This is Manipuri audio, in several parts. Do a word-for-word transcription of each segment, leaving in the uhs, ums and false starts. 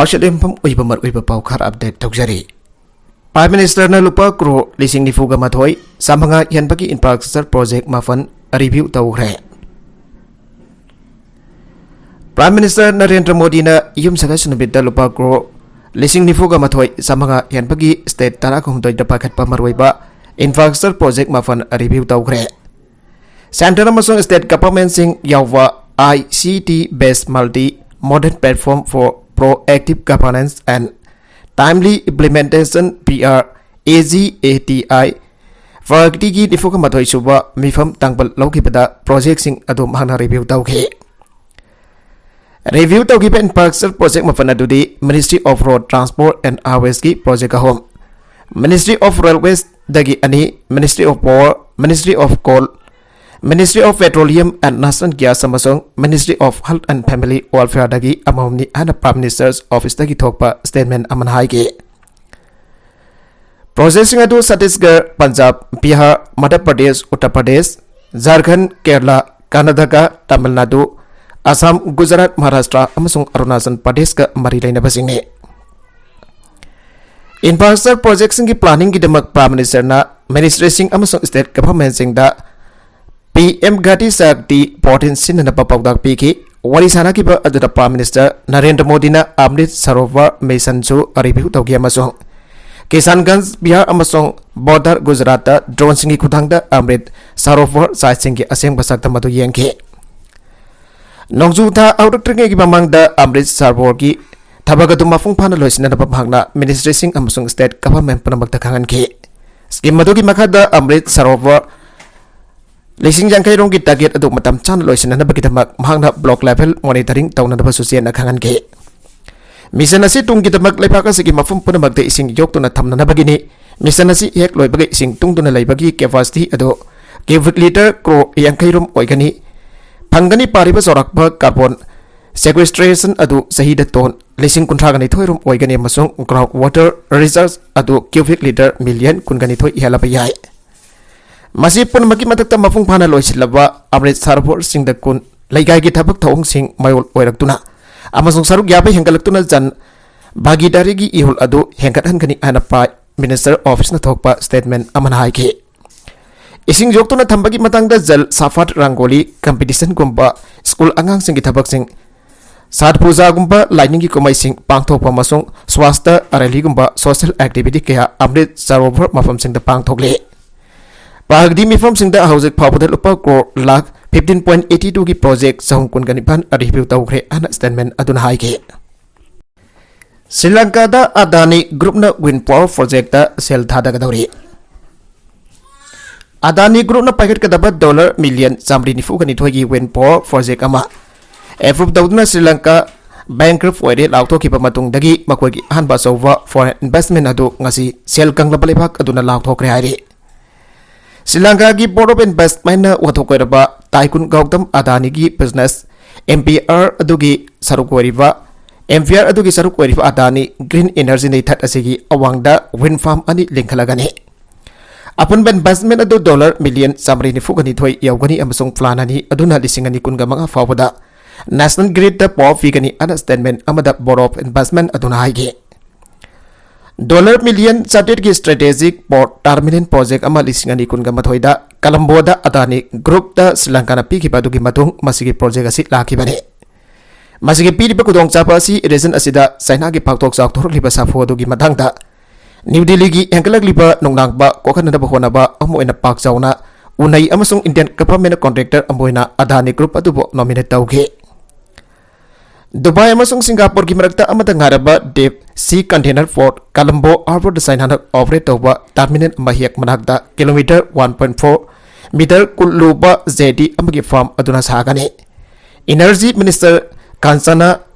ꯑꯁꯤꯗ ꯌꯨꯝꯐꯝ ꯑꯣꯏꯕ ꯃꯔꯨꯑꯣꯏꯕ ꯄꯥꯎ ꯈꯔ ꯑꯞꯗꯦꯠ ꯇꯧꯖꯔꯤ꯫ Prime Ministerꯅ ꯂꯨꯄꯥ ꯀ꯭ꯔꯣꯔ ꯂꯤꯁꯤꯡ ꯅꯤꯐꯨꯒ ꯃꯥꯊꯣꯏ ꯆꯥꯝꯃꯉꯥ ꯍꯦꯟꯕꯒꯤ infrastructure project ꯃꯥꯄꯟ review ꯇꯧꯈ꯭ꯔꯦ꯫ Prime Minister ꯅꯔꯦꯟꯗ꯭ꯔ ꯃꯣꯗꯤꯅ ꯌꯨꯝꯁꯀꯩꯁ ꯅꯨꯃꯤꯠꯇ ꯂꯨꯄꯥ ꯀ꯭ꯔꯣꯔ ꯂꯤꯁꯤꯡ ꯅꯤꯐꯨꯒ ꯃꯥꯊꯣꯏ ꯆꯥꯝꯃꯉꯥ ꯍꯦꯟꯕꯒꯤ state ꯇꯔꯥꯍꯨꯝꯗꯣꯏꯗ ꯄꯥꯏꯈꯠꯄ ꯃꯔꯨꯑꯣꯏꯕ infrastructure project ꯃꯥꯄꯟ review ꯇꯧꯈ꯭ꯔꯦ꯫ Centre ꯑꯃꯁꯨꯡ state governmentꯁꯤꯡ ꯌꯥꯎꯕ ICT based multi modal platform for proactive governance and timely implementation, PRAGATI, priorityꯒꯤ ꯅꯤꯐꯨꯒ ꯃꯥꯊꯣꯏ ꯁꯨꯕ ꯃꯤꯐꯝ ꯇꯥꯡꯕꯜ ꯂꯧꯈꯤꯕꯗ projectꯁꯤꯡ ꯑꯗꯨ ꯃꯍꯥꯛꯅ review ꯇꯧꯈꯤ꯫ Review ꯇꯧꯈꯤꯕ infrastructure project ꯃꯥꯄꯟ ꯑꯗꯨꯗꯤ Ministry of Road Transport and Highwaysꯀꯤ project ꯑꯍꯨꯝ, Ministry of Railwaysꯗꯒꯤ ꯑꯅꯤ, Ministry of Power, Ministry of Coal, Ministry of Petroleum and Natural Gas ꯑꯃꯁꯨꯡ Ministry of Health and Family Welfareꯗꯒꯤ ꯑꯃꯃꯝꯅꯤ ꯍꯥꯏꯅ Prime Minister's Officeꯇꯒꯤ ꯊꯣꯛꯄ statement ꯑꯃꯅ ꯍꯥꯏꯈꯤ꯫ Projectꯁꯤꯡ ꯑꯗꯨ ꯆꯇꯤꯁꯒꯔ, ꯄꯟꯖꯥꯕ, ꯕꯤꯍꯥꯔ, ꯃꯙ꯭ꯌ ꯄ꯭ꯔꯗꯦꯁ, ꯎꯠꯇꯔ ꯄ꯭ꯔꯗꯦꯁ, ꯖꯥꯔꯈꯟꯗ, ꯀꯦꯔꯂꯥ, ꯀꯔꯅꯥꯇꯀꯥ, ꯇꯥꯃꯤꯜ ꯅꯥꯗꯨ, ꯑꯁꯥꯝ, ꯒꯨꯖꯔꯥꯠ, ꯃꯍꯥꯔꯥꯁꯇ꯭ꯔ ꯑꯃꯁꯨꯡ ꯑꯔꯨꯅꯥꯆꯜ ꯄ꯭ꯔꯗꯦꯁꯀ ꯃꯔꯤ ꯂꯩꯅꯕꯁꯤꯡꯅꯤ꯫ Infrastructure projectꯁꯤꯡꯒꯤ planningꯒꯤꯗꯃꯛ Prime Ministerꯅ ministryꯁꯤꯡ ꯑꯃꯁꯨꯡ state governmentꯁꯤꯡꯗ PM Gati Shakti fourteen ꯁꯤꯖꯤꯟꯅꯅꯕ ꯄꯥꯎꯇꯥꯛ ꯄꯤꯈꯤ꯫ ꯋꯥꯔꯤ ꯁꯥꯅꯈꯤꯕ ꯑꯗꯨꯗ Prime Minister ꯅꯔꯦꯟꯗ꯭ꯔ ꯃꯣꯗꯤꯅ Amrit Sarovar Missionꯁꯨ review ꯇꯧꯈꯤ ꯑꯃꯁꯨꯡ ꯀꯤꯁꯥꯟꯒꯟꯖ, ꯕꯤꯍꯥꯔ ꯑꯃꯁꯨꯡ ꯕꯣꯔꯗꯔ ꯒꯨꯖꯔꯥꯠꯇ droneꯁꯤꯡꯒꯤ ꯈꯨꯠꯊꯥꯡꯗ Amrit Sarovar siteꯁꯤꯡꯒꯤ ꯑꯁꯦꯡꯕ ꯁꯛꯇꯝ ꯑꯗꯨ ꯌꯦꯡꯈꯤ꯫ ꯅꯣꯡꯖꯨ ꯊꯥ ꯍꯧꯔꯛꯇ꯭ꯔꯤꯉꯩꯒꯤ ꯃꯃꯥꯡꯗ Amrit Sarovarꯒꯤ ꯊꯕꯛ ꯑꯗꯨ ꯃꯄꯨꯡ ꯐꯥꯅ ꯂꯣꯏꯁꯤꯟꯅꯅꯕ ꯃꯍꯥꯛꯅ ministryꯁꯤꯡ ꯑꯃꯁꯨꯡ state government ꯄꯨꯝꯅꯃꯛꯇ ꯈꯪꯍꯟꯈꯤ꯫ Scheme ꯑꯗꯨꯒꯤ ꯃꯈꯥꯗ Amrit Sarovar ꯂꯤꯁꯤꯡ ꯌꯥꯡꯈꯩ ꯔꯣꯝꯒꯤ target ꯑꯗꯨ ꯃꯇꯝ ꯆꯥꯅ ꯂꯣꯏꯁꯤꯟꯅꯅꯕꯒꯤꯗꯃꯛ ꯃꯍꯥꯛꯅ block level monitoring ꯇꯧꯅꯅꯕꯁꯨ ꯆꯦꯟꯅ ꯈꯪꯍꯟꯈꯤ꯫ Mission ꯑꯁꯤ ꯇꯨꯡꯒꯤꯗꯃꯛ ꯂꯩꯕꯥꯛ ꯑꯁꯤꯒꯤ ꯃꯐꯝ ꯄꯨꯝꯅꯃꯛꯇ ꯏꯁꯤꯡ ꯌꯣꯛꯇꯨꯅ ꯊꯝꯅꯅꯕꯒꯤꯅꯤ꯫ Mission ꯑꯁꯤ ꯍꯦꯛ ꯂꯣꯏꯕꯒ ꯏꯁꯤꯡ ꯇꯨꯡꯗꯨꯅ ꯂꯩꯕꯒꯤ capacity ꯑꯗꯨ cubic litre ꯀ꯭ꯔꯣꯔ ꯌꯥꯡꯈꯩ ꯔꯣꯝ ꯑꯣꯏꯒꯅꯤ꯫ ꯐꯪꯒꯅꯤ ꯄꯥꯔꯤꯕ ꯆꯥꯎꯔꯥꯛꯄ carbon sequestration ꯑꯗꯨ ꯆꯍꯤꯗ ton ꯂꯤꯁꯤꯡ ꯀꯨꯟꯊ꯭ꯔꯥꯒ ꯅꯤꯊꯣꯏ ꯔꯣꯝ ꯑꯣꯏꯒꯅꯤ ꯑꯃꯁꯨꯡ ground water reserves ꯑꯗꯨ cubic litre million ꯀꯨꯟꯒ ꯅꯤꯊꯣꯏ ꯏꯍꯜꯂꯕ ꯌꯥꯏ꯫ ꯃꯁꯤ ꯄꯨꯝꯅꯃꯛꯀꯤ ꯃꯊꯛꯇ, ꯃꯄꯨꯡ ꯐꯥꯅ ꯂꯣꯏꯁꯤꯜꯂꯕ Amrit Sarovarꯁꯤꯡꯗ ꯀꯨꯟ ꯂꯩꯀꯥꯏꯒꯤ ꯊꯕꯛ ꯊꯧꯑꯣꯡꯁꯤꯡ ꯃꯌꯣꯜ ꯑꯣꯏꯔꯛꯇꯨꯅ ꯑꯃꯁꯨꯡ ꯁꯔꯨꯛ ꯌꯥꯕ ꯍꯦꯟꯒꯠꯂꯛꯇꯨꯅ ꯖꯟ ꯚꯥꯒꯤꯗꯥꯔꯤꯒꯤ ꯏꯍꯨꯜ ꯑꯗꯨ ꯍꯦꯟꯒꯠꯍꯟꯒꯅꯤ ꯍꯥꯏꯅ Prime Minister Office ꯅ ꯊꯣꯛꯄ statement ꯑꯃꯅ ꯍꯥꯏꯈꯤ꯫ ꯏꯁꯤꯡ ꯌꯣꯛꯇꯨꯅ ꯊꯝꯕꯒꯤ ꯃꯇꯥꯡꯗ Jal Shaafat Rangoli competition ꯒꯨꯝꯕ ꯁ꯭ꯀꯨꯜ ꯑꯉꯥꯡꯁꯤꯡꯒꯤ ꯊꯕꯛꯁꯤꯡ, Chhath Puja ꯒꯨꯝꯕ ꯂꯥꯏꯅꯤꯡꯒꯤ ꯀꯨꯝꯍꯩꯁꯤꯡ ꯄꯥꯡꯊꯣꯛꯄ ꯑꯃꯁꯨꯡ Swachhta Rally ꯒꯨꯝꯕ social activity ꯀꯌꯥ Amrit Sarovar ꯃꯐꯝꯁꯤꯡꯗ ꯄꯥꯡꯊꯣꯛꯂꯤ꯫ ꯄꯥꯒꯗꯤ ꯃꯤꯐꯝꯁꯤꯡꯗ ꯍꯧꯖꯤꯛ ꯐꯥꯎꯕꯗ ꯂꯨꯄꯥ crore lakh fifteen point eighty two ꯒꯤ project ꯆꯍꯨꯝ ꯀꯨꯟꯒ ꯅꯤꯄꯥꯟ review ꯇꯧꯈ꯭ꯔꯦ ꯍꯥꯏꯅ statement ꯑꯗꯨꯅ ꯍꯥꯏꯈꯤ꯫ ꯁ꯭ꯔꯤ ꯂꯪꯀꯥꯗ Adani Group ꯅ wind power project ꯇ ꯁꯦꯜ ꯊꯥꯗꯒꯗꯧꯔꯤ꯫ Adani Group ꯅ ꯄꯥꯏꯈꯠꯀꯗꯕ ꯗꯣꯂꯔ ꯃꯤꯂꯤꯌꯟ ꯆꯥꯃꯔꯤ ꯅꯤꯐꯨꯒ ꯅꯤꯊꯣꯏꯒꯤ wind power project ꯑꯃ approve ꯇꯧꯗꯨꯅ ꯁ꯭ꯔꯤ ꯂꯪꯀꯥ bankrupt ꯑꯣꯏꯔꯦ ꯂꯥꯎꯊꯣꯛꯈꯤꯕ ꯃꯇꯨꯡꯗꯒꯤ ꯃꯈꯣꯏꯒꯤ ꯑꯍꯥꯟꯕ ꯑꯆꯧꯕ foreign investment ꯑꯗꯨ ꯉꯁꯤ ꯁꯦꯜ ꯀꯪꯂꯕ ꯂꯩꯕꯥꯛ ꯑꯗꯨꯅ ꯂꯥꯎꯊꯣꯛꯈ꯭ꯔꯦ ꯍꯥꯏꯔꯤ꯫ ꯁ꯭ꯔꯤ ꯂꯪꯀꯥꯒꯤ Board of Investment ꯅ ꯋꯥꯊꯣꯛ ꯑꯣꯏꯔꯕ ꯇꯥꯏꯀꯨꯟ ꯒꯧꯇꯝ ꯑꯗꯥꯅꯤꯒꯤ business empire ꯑꯗꯨꯒꯤ ꯁꯔꯨꯛ ꯑꯣꯏꯔꯤꯕ, empire ꯑꯗꯨꯒꯤ ꯁꯔꯨꯛ ꯑꯣꯏꯔꯤꯕ Adani Green Energy Limited ꯑꯁꯤꯒꯤ ꯑꯋꯥꯡꯗ wind farm ꯑꯅꯤ ꯂꯤꯡꯈꯠꯂꯒꯅꯤ꯫ ꯑꯄꯨꯟꯕ investment ꯑꯗꯨ ꯗꯣꯂꯔ ꯃꯤꯂꯤꯌꯟ ꯆꯥꯃꯔꯤ ꯅꯤꯐꯨꯒ ꯅꯤꯊꯣꯏ ꯌꯧꯒꯅꯤ ꯑꯃꯁꯨꯡ plan ꯑꯅꯤ ꯑꯗꯨꯅ ꯂꯤꯁꯤꯡ ꯑꯅꯤ ꯀꯨꯟꯒ ꯃꯉꯥ ꯐꯥꯎꯕꯗ National Grid ꯇ power ꯄꯤꯒꯅꯤ ꯍꯥꯏꯅ statement ꯑꯃꯗ Board of Investment ꯑꯗꯨꯅ ꯍꯥꯏꯈꯤ꯫ ꯗꯣꯂꯔ ꯃꯤꯂꯤꯌꯟ ꯆꯥꯇ꯭ꯔꯦꯠꯀꯤ strategic port terminal project ꯑꯃ ꯂꯤꯁꯤꯡ ꯑꯅꯤ ꯀꯨꯟꯒ ꯃꯥꯊꯣꯏꯗ ꯀꯂꯝꯕꯣꯗ Adani Group ꯇ ꯁ꯭ꯔꯤ ꯂꯪꯀꯥꯅ ꯄꯤꯈꯤꯕ ꯑꯗꯨꯒꯤ ꯃꯇꯨꯡ ꯃꯁꯤꯒꯤ project ꯑꯁꯤ ꯂꯥꯛꯈꯤꯕꯅꯤ꯫ ꯃꯁꯤꯒꯤ ꯄꯤꯔꯤꯕ ꯈꯨꯗꯣꯡꯆꯥꯕ ꯑꯁꯤ region ꯑꯁꯤꯗ ꯆꯥꯏꯅꯥꯒꯤ ꯄꯥꯛꯊꯣꯛ ꯆꯥꯎꯊꯣꯔꯛꯂꯤꯕ ꯁꯥꯐꯨ ꯑꯗꯨꯒꯤ ꯃꯇꯥꯡꯗ ꯅ꯭ꯌꯨ ꯗꯤꯜꯂꯤꯒꯤ ꯍꯦꯟꯒꯠꯂꯛꯂꯤꯕ ꯅꯣꯡꯅꯥꯡꯕ ꯀꯣꯛꯍꯟꯅꯅꯕ ꯍꯣꯠꯅꯕ ꯑꯃ ꯑꯣꯏꯅ ꯄꯥꯛ ꯆꯥꯎꯅ ꯎꯅꯩ ꯑꯃꯁꯨꯡ Indian government ꯅ contractor ꯑꯃ ꯑꯣꯏꯅ Adani Group ꯑꯗꯨꯕꯨ nominate ꯇꯧꯈꯤ꯫ ꯗꯨꯕꯥꯏ ꯑꯃꯁꯨꯡ ꯁꯤꯡꯒꯥꯄꯨꯔꯒꯤ ꯃꯔꯛꯇ ꯑꯃꯠꯇ ꯉꯥꯏꯔꯕ deep sea container port Colombo Harbour ꯗ ꯆꯥꯏꯅꯥꯅ operate ꯇꯧꯕ terminal ꯑꯃ ꯍꯦꯛ ꯃꯅꯥꯛꯇ kilometre one point four meter cool ꯂꯨꯕ jetty ꯑꯃꯒꯤ farm ꯑꯗꯨꯅ ꯁꯥꯒꯅꯤ꯫ Energy Minister Kancana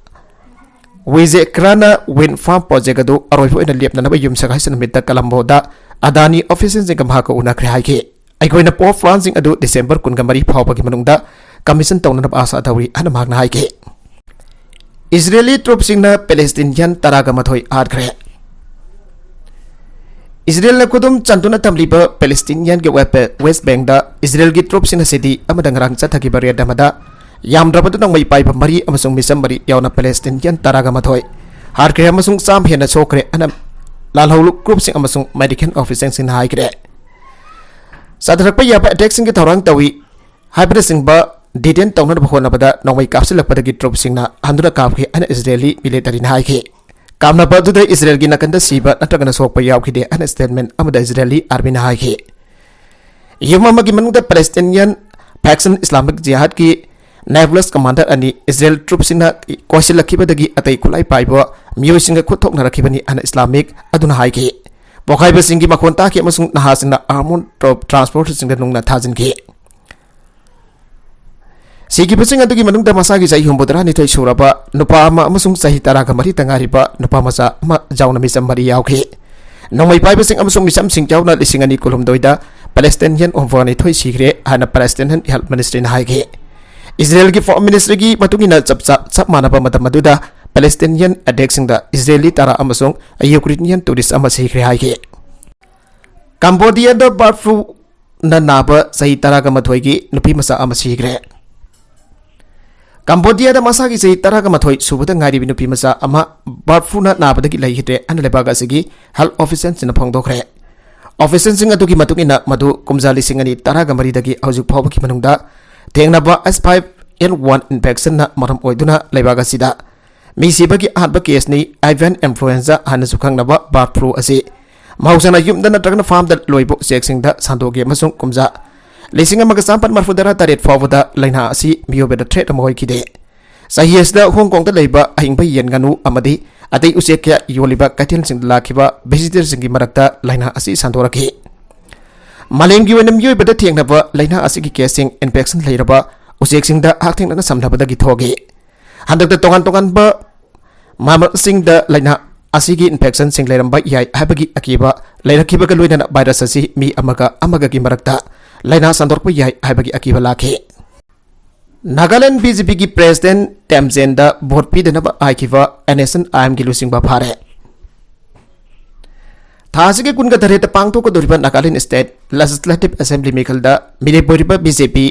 Vijayakumar-ꯅ wind farm project ꯑꯗꯨ ꯑꯔꯣꯏꯕ ꯑꯣꯏꯅ ꯂꯦꯞꯅꯅꯕ ꯌꯨꯝꯁꯀꯩꯁ ꯅꯨꯃꯤꯠꯇ ꯀꯂꯝꯕꯣꯗ Adani official ꯁꯤꯡꯒ ꯃꯍꯥꯛꯀ ꯎꯅꯈ꯭ꯔꯦ ꯍꯥꯏꯈꯤ꯫ ꯑꯩꯈꯣꯏꯅ power plant ꯁꯤꯡ ꯑꯗꯨ December ꯀꯨꯟꯒ ꯃꯔꯤ ꯐꯥꯎꯕꯒꯤ ꯃꯅꯨꯡꯗ commission ꯇꯧꯅꯅꯕ ꯑꯥꯁꯥ ꯇꯧꯔꯤ ꯍꯥꯏꯅ ꯃꯍꯥꯛꯅ ꯍꯥꯏꯈꯤ꯫ ꯏꯖꯔꯦꯂꯤ troops ꯁꯤꯡꯅ Palestinian ꯇꯔꯥꯒ ꯃꯥꯊꯣꯏ ꯍꯥꯠꯈ꯭ꯔꯦ꯫ ꯏꯖꯔꯦꯜꯅ ꯈꯨꯗꯨꯝ ꯆꯟꯗꯨꯅ ꯊꯝꯂꯤꯕ Palestinian ꯒꯤ West Bank ꯇ ꯏꯖꯔꯦꯜꯒꯤ troops ꯁꯤꯡꯅ city ꯑꯃꯗ ꯉꯔꯥꯡ ꯆꯠꯊꯈꯤꯕ raid ꯑꯃꯗ ꯌꯥꯝꯗ꯭ꯔꯕꯗ ꯅꯣꯡꯃꯩ ꯄꯥꯏꯕ ꯃꯔꯤ ꯑꯃꯁꯨꯡ ꯃꯤꯆꯝ ꯃꯔꯤ ꯌꯥꯎꯅ Palestinian ꯇꯔꯥꯒ ꯃꯥꯊꯣꯏ ꯍꯥꯠꯈ꯭ꯔꯦ ꯑꯃꯁꯨꯡ ꯆꯥꯝꯃ ꯍꯦꯟꯅ ꯁꯣꯛꯈ꯭ꯔꯦ ꯍꯥꯏꯅ ꯂꯥꯜꯍꯧꯂꯨꯞ ꯒ꯭ꯔꯨꯞꯁꯤꯡ ꯑꯃꯁꯨꯡ ꯃꯦꯗꯤꯀꯦꯜ ꯑꯣꯐꯤꯁꯤꯌꯦꯜꯁꯤꯡꯅ ꯍꯥꯏꯈ꯭ꯔꯦ꯫ ꯆꯠꯊꯔꯛꯄ ꯌꯥꯕ ꯑꯦꯇꯦꯛꯁꯤꯡꯒꯤ ꯊꯧꯔꯥꯡ ꯇꯧꯏ ꯍꯥꯏꯕꯅꯆꯤꯡꯕ ꯗꯤꯇꯦꯟ ꯇꯧꯅꯅꯕ ꯍꯣꯠꯅꯕꯗ ꯅꯣꯡꯃꯩ ꯀꯥꯞꯁꯤꯜꯂꯛꯄꯗꯒꯤ ꯇ꯭ꯔꯨꯞꯁꯤꯡꯅ ꯍꯟꯗꯨꯅ ꯀꯥꯞꯈꯤ ꯍꯥꯏꯅ ꯏꯖꯔꯦꯂꯤ ꯃꯤꯂꯤꯇꯔꯤꯅ ꯍꯥꯏꯈꯤ꯫ ꯀꯥꯞꯅꯕ ꯑꯗꯨꯗ ꯏꯖꯔꯦꯜꯒꯤ ꯅꯥꯀꯟꯗ ꯁꯤꯕ ꯅꯠꯇ꯭ꯔꯒꯅ ꯁꯣꯛꯄ ꯌꯥꯎꯈꯤꯗꯦ ꯍꯥꯏꯅ ꯁ꯭ꯇꯦꯠꯃꯦꯟ ꯑꯃꯗ ꯏꯖꯔꯦꯂꯤ ꯑꯥꯔꯃꯤꯅ ꯍꯥꯏꯈꯤ꯫ ꯌꯨꯝ ꯑꯃꯒꯤ ꯃꯅꯨꯡꯗ ꯄꯦꯂꯦꯁꯇꯤꯅꯤꯌꯟ ꯐꯦꯛꯁꯟ ꯏꯁꯂꯥꯃꯤꯛ ꯖꯤꯍꯥꯗꯀꯤ ꯅꯦꯕꯨꯂꯁ ꯀꯃꯥꯟꯗꯔ ꯑꯅꯤ ꯏꯖꯔꯦꯜ ꯇ꯭ꯔꯨꯞꯁꯤꯡꯅ ꯀꯣꯏꯁꯤꯜꯂꯛꯈꯤꯕꯗꯒꯤ ꯑꯇꯩ ꯈꯨꯠꯂꯥꯏ ꯄꯥꯏꯕ ꯃꯤꯑꯣꯏꯁꯤꯡꯒ ꯈꯨꯠ ꯊꯣꯛꯅꯔꯛꯈꯤꯕꯅꯤ ꯍꯥꯏꯅ ꯏꯁꯂꯥꯃꯤꯛ ꯑꯗꯨꯅ ꯍꯥꯏꯈꯤ꯫ ꯄꯣꯈꯥꯏꯕꯁꯤꯡꯒꯤ ꯃꯈꯣꯟ ꯇꯥꯈꯤ ꯑꯃꯁꯨꯡ ꯅꯍꯥꯁꯤꯡꯅ ꯑꯥꯔꯃꯣꯟ ꯇ꯭ꯔꯣꯞ ꯇ꯭ꯔꯥꯟꯁꯄꯣꯔꯇꯔꯁꯤꯡꯗ ꯅꯨꯡꯅ ꯊꯥꯖꯤꯟꯈꯤ꯫ ꯁꯤꯈꯤꯕꯁꯤꯡ ꯑꯗꯨꯒꯤ ꯃꯅꯨꯡꯗ ꯃꯁꯥꯒꯤ ꯆꯍꯤ ꯍꯨꯝꯐꯨꯇꯔꯥꯅꯤꯊꯣꯏ ꯁꯨꯔꯕ ꯅꯨꯄꯥ ꯑꯃ ꯑꯃꯁꯨꯡ ꯆꯍꯤ ꯇꯔꯥꯒ ꯃꯔꯤꯇ ꯉꯥꯏꯔꯤꯕ ꯅꯨꯄꯥ ꯃꯆꯥ ꯑꯃ ꯌꯥꯎꯅ ꯃꯤꯆꯝ ꯃꯔꯤ ꯌꯥꯎꯈꯤ꯫ ꯅꯣꯡꯃꯩ ꯄꯥꯏꯕꯁꯤꯡ ꯑꯃꯁꯨꯡ ꯃꯤꯆꯝꯁꯤꯡ ꯌꯥꯎꯅ ꯂꯤꯁꯤꯡ ꯑꯅꯤ ꯀꯨꯟꯍꯨꯝꯗꯣꯏꯗ ꯄꯦꯂꯦꯁꯇꯤꯅꯤꯌꯟ ꯍꯨꯝꯐꯨꯇꯔꯥꯅꯤꯊꯣꯏ ꯁꯤꯈ꯭ꯔꯦ ꯍꯥꯏꯅ ꯄꯦꯂꯦꯁꯇꯤꯅꯤꯌꯟ ꯍꯦꯜꯊ ꯃꯤꯅꯤꯁꯇ꯭ꯔꯤꯅ ꯍꯥꯏꯈꯤ꯫ ꯏꯖꯔꯦꯜꯒꯤ ꯐꯣꯔꯝ ꯃꯤꯅꯤꯁꯇ꯭ꯔꯤꯒꯤ ꯃꯇꯨꯡ ꯏꯟꯅ ꯆꯞ ꯆꯥ ꯆꯞ ꯃꯥꯟꯅꯕ ꯃꯇꯝ ꯑꯗꯨꯗ ꯄꯦꯂꯦꯁꯇꯤꯅꯤꯌꯟ ꯑꯦꯇꯦꯛꯁꯤꯡꯗ ꯏꯖꯔꯦꯂꯤ ꯇꯔꯥ ꯑꯃꯁꯨꯡ ꯌꯨꯀ꯭ꯔꯦꯅꯤꯌꯟ ꯇꯨꯔꯤꯁ ꯑꯃ ꯁꯤꯈ꯭ꯔꯦ ꯍꯥꯏꯈꯤ꯫ ꯀꯝꯕꯣꯗꯤꯌꯥꯗ ꯕꯥꯔꯠ ꯐ꯭ꯂꯨꯅ ꯅꯥꯕ ꯆꯍꯤ ꯇꯔꯥꯒ ꯃꯥꯊꯣꯏꯒꯤ ꯅꯨꯄꯤ ꯃꯆꯥ ꯑꯃ ꯁꯤꯈ꯭ꯔꯦ꯫ ꯀꯝꯕꯣꯗꯤꯌꯥꯗ ꯃꯁꯥꯒꯤ ꯆꯍꯤ ꯇꯔꯥꯒ ꯃꯥꯊꯣꯏ ꯁꯨꯕꯗ ꯉꯥꯏꯔꯤꯕ ꯅꯨꯄꯤ ꯃꯆꯥ ꯑꯃ ꯕꯥꯔꯠ ꯐ꯭ꯂꯨꯅ ꯅꯥꯕꯗꯒꯤ ꯂꯩꯈꯤꯗ꯭ꯔꯦ ꯍꯥꯏꯅ ꯂꯩꯕꯥꯛ ꯑꯁꯤꯒꯤ ꯍꯦꯜꯊ ꯑꯣꯐꯤꯁꯤꯌꯦꯜꯁꯤꯡꯅ ꯐꯣꯡꯗꯣꯛꯈ꯭ꯔꯦ꯫ ꯑꯣꯐꯤꯁꯤꯌꯦꯜꯁꯤꯡ ꯑꯗꯨꯒꯤ ꯃꯇꯨꯡ ꯏꯟꯅ, ꯃꯗꯨ ꯀꯨꯝꯖꯥ ꯂꯤꯁꯤꯡ ꯑꯅꯤ ꯇꯔꯥꯒ ꯃꯔꯤꯗꯒꯤ ꯍꯧꯖꯤꯛ ꯐꯥꯎꯕꯒꯤ ꯃꯅꯨꯡꯗ ꯊꯦꯡꯅꯕ ꯑꯦꯁ ꯐꯥꯏꯚ ꯑꯦꯟ ꯋꯥꯟ ꯏꯟꯐꯦꯛꯁꯟꯅ ꯃꯔꯝ ꯑꯣꯏꯗꯨꯅ ꯂꯩꯕꯥꯛ ꯑꯁꯤꯗ ꯃꯤ ꯁꯤꯕꯒꯤ ꯑꯍꯥꯟꯕ ꯀꯦꯁꯅꯤ꯫ ꯑꯦꯚꯤꯌꯟ ꯏꯟꯐ꯭ꯂꯨꯑꯦꯟꯖꯥ ꯍꯥꯏꯅꯁꯨ ꯈꯪꯅꯕ ꯕꯥꯔꯠ ꯐ꯭ꯂꯨ ꯑꯁꯤ ꯃꯍꯧꯁꯥꯅ ꯌꯨꯝꯗ ꯅꯠꯇ꯭ꯔꯒꯅ ꯐꯥꯔꯝꯗ ꯂꯣꯏꯕ ꯎꯆꯦꯛꯁꯤꯡꯗ ꯁꯟꯗꯣꯛꯏ ꯑꯃꯁꯨꯡ ꯀꯨꯝꯖꯥ ꯂꯤꯁꯤꯡ ꯑꯃꯒ ꯆꯥꯃꯥꯄꯟ ꯃꯔꯤꯐꯨꯇꯔꯥ ꯇꯔꯦꯠ ꯐꯥꯎꯕꯗ ꯂꯥꯏꯅꯥ ꯑꯁꯤ ꯃꯤꯑꯣꯏꯕꯗ ꯊ꯭ꯔꯦꯠ ꯑꯃ ꯑꯣꯏꯈꯤꯗꯦ꯫ ꯆꯍꯤ ꯑꯁꯤꯗ ꯍꯣꯡ ꯀꯣꯡꯗ ꯂꯩꯕ ꯑꯍꯤꯡꯕ ꯌꯦꯟ ꯉꯥꯅꯨ ꯑꯃꯗꯤ ꯑꯇꯩ ꯎꯆꯦꯛ ꯀꯌꯥ ꯌꯣꯜꯂꯤꯕ ꯀꯩꯊꯦꯜꯁꯤꯡꯗ ꯂꯥꯛꯈꯤꯕ ꯚꯤꯖꯤꯇꯔꯁꯤꯡꯒꯤ ꯃꯔꯛꯇ ꯂꯥꯏꯅꯥ ꯑꯁꯤ ꯁꯟꯗꯣꯔꯛꯈꯤ꯫ ꯃꯥꯂꯦꯝꯒꯤ ꯑꯣꯏꯅ ꯃꯤꯑꯣꯏꯕꯗ ꯊꯦꯡꯅꯕ ꯂꯥꯏꯅꯥ ꯑꯁꯤꯒꯤ ꯀꯦꯁꯁꯤꯡ ꯏꯟꯐꯦꯛꯁꯟ ꯂꯩꯔꯕ ꯎꯆꯦꯛꯁꯤꯡꯗ ꯍꯛꯊꯦꯡꯅꯅ ꯁꯝꯅꯕꯗꯒꯤ ꯊꯣꯛꯈꯤ꯫ ꯍꯟꯗꯛꯇ ꯇꯣꯉꯥꯟ ꯇꯣꯉꯥꯟꯕ ꯃꯃꯜꯁꯤꯡꯗ ꯂꯥꯏꯅꯥ ꯑꯁꯤꯒꯤ ꯏꯟꯐꯦꯛꯁꯟꯁꯤꯡ ꯂꯩꯔꯝꯕ ꯌꯥꯏ ꯍꯥꯏꯕꯒꯤ ꯑꯀꯤꯕ ꯂꯩꯔꯛꯈꯤꯕꯒ ꯂꯣꯏꯅꯅ ꯚꯥꯏꯔꯁ ꯑꯁꯤ ꯃꯤ ꯑꯃꯒ ꯑꯃꯒꯒꯤ ꯃꯔꯛꯇ ꯂꯥꯏꯅꯥ ꯁꯟꯗꯣꯔꯛꯄ ꯌꯥꯏ ꯍꯥꯏꯕꯒꯤ ꯑꯀꯤꯕ ꯂꯥꯛꯈꯤ꯫ ꯅꯥꯒꯥꯂꯦꯟ ꯕꯤ ꯖꯦ ꯄꯤꯒꯤ ꯄ꯭ꯔꯦꯁꯤꯗꯦꯟ ꯇꯦꯝꯖꯦꯟꯗ ꯚꯣꯠ ꯄꯤꯗꯅꯕ ꯍꯥꯏꯈꯤꯕ ꯑꯦꯟ ꯑꯦꯁ ꯑꯦꯟ ꯑꯥꯏ ꯑꯦꯝꯒꯤ ꯂꯨꯆꯤꯡꯕ ꯐꯥꯔꯦ꯫ ꯊꯥ ꯑꯁꯤꯒꯤ ꯀꯨꯟꯒ ꯇꯔꯦꯠꯇ ꯄꯥꯡꯊꯣꯛꯀꯗꯧꯔꯤꯕ ꯅꯥꯒꯥꯂꯦꯟ ꯁ꯭ꯇꯦꯠ ꯂꯦꯖꯤꯁꯂꯦꯇꯤꯚ ꯑꯦꯁꯦꯝꯕ꯭ꯂꯤ ꯃꯤꯈꯜꯗ ꯃꯤꯔꯦꯞ ꯑꯣꯏꯔꯤꯕ ꯕꯤ ꯖꯦ ꯄꯤ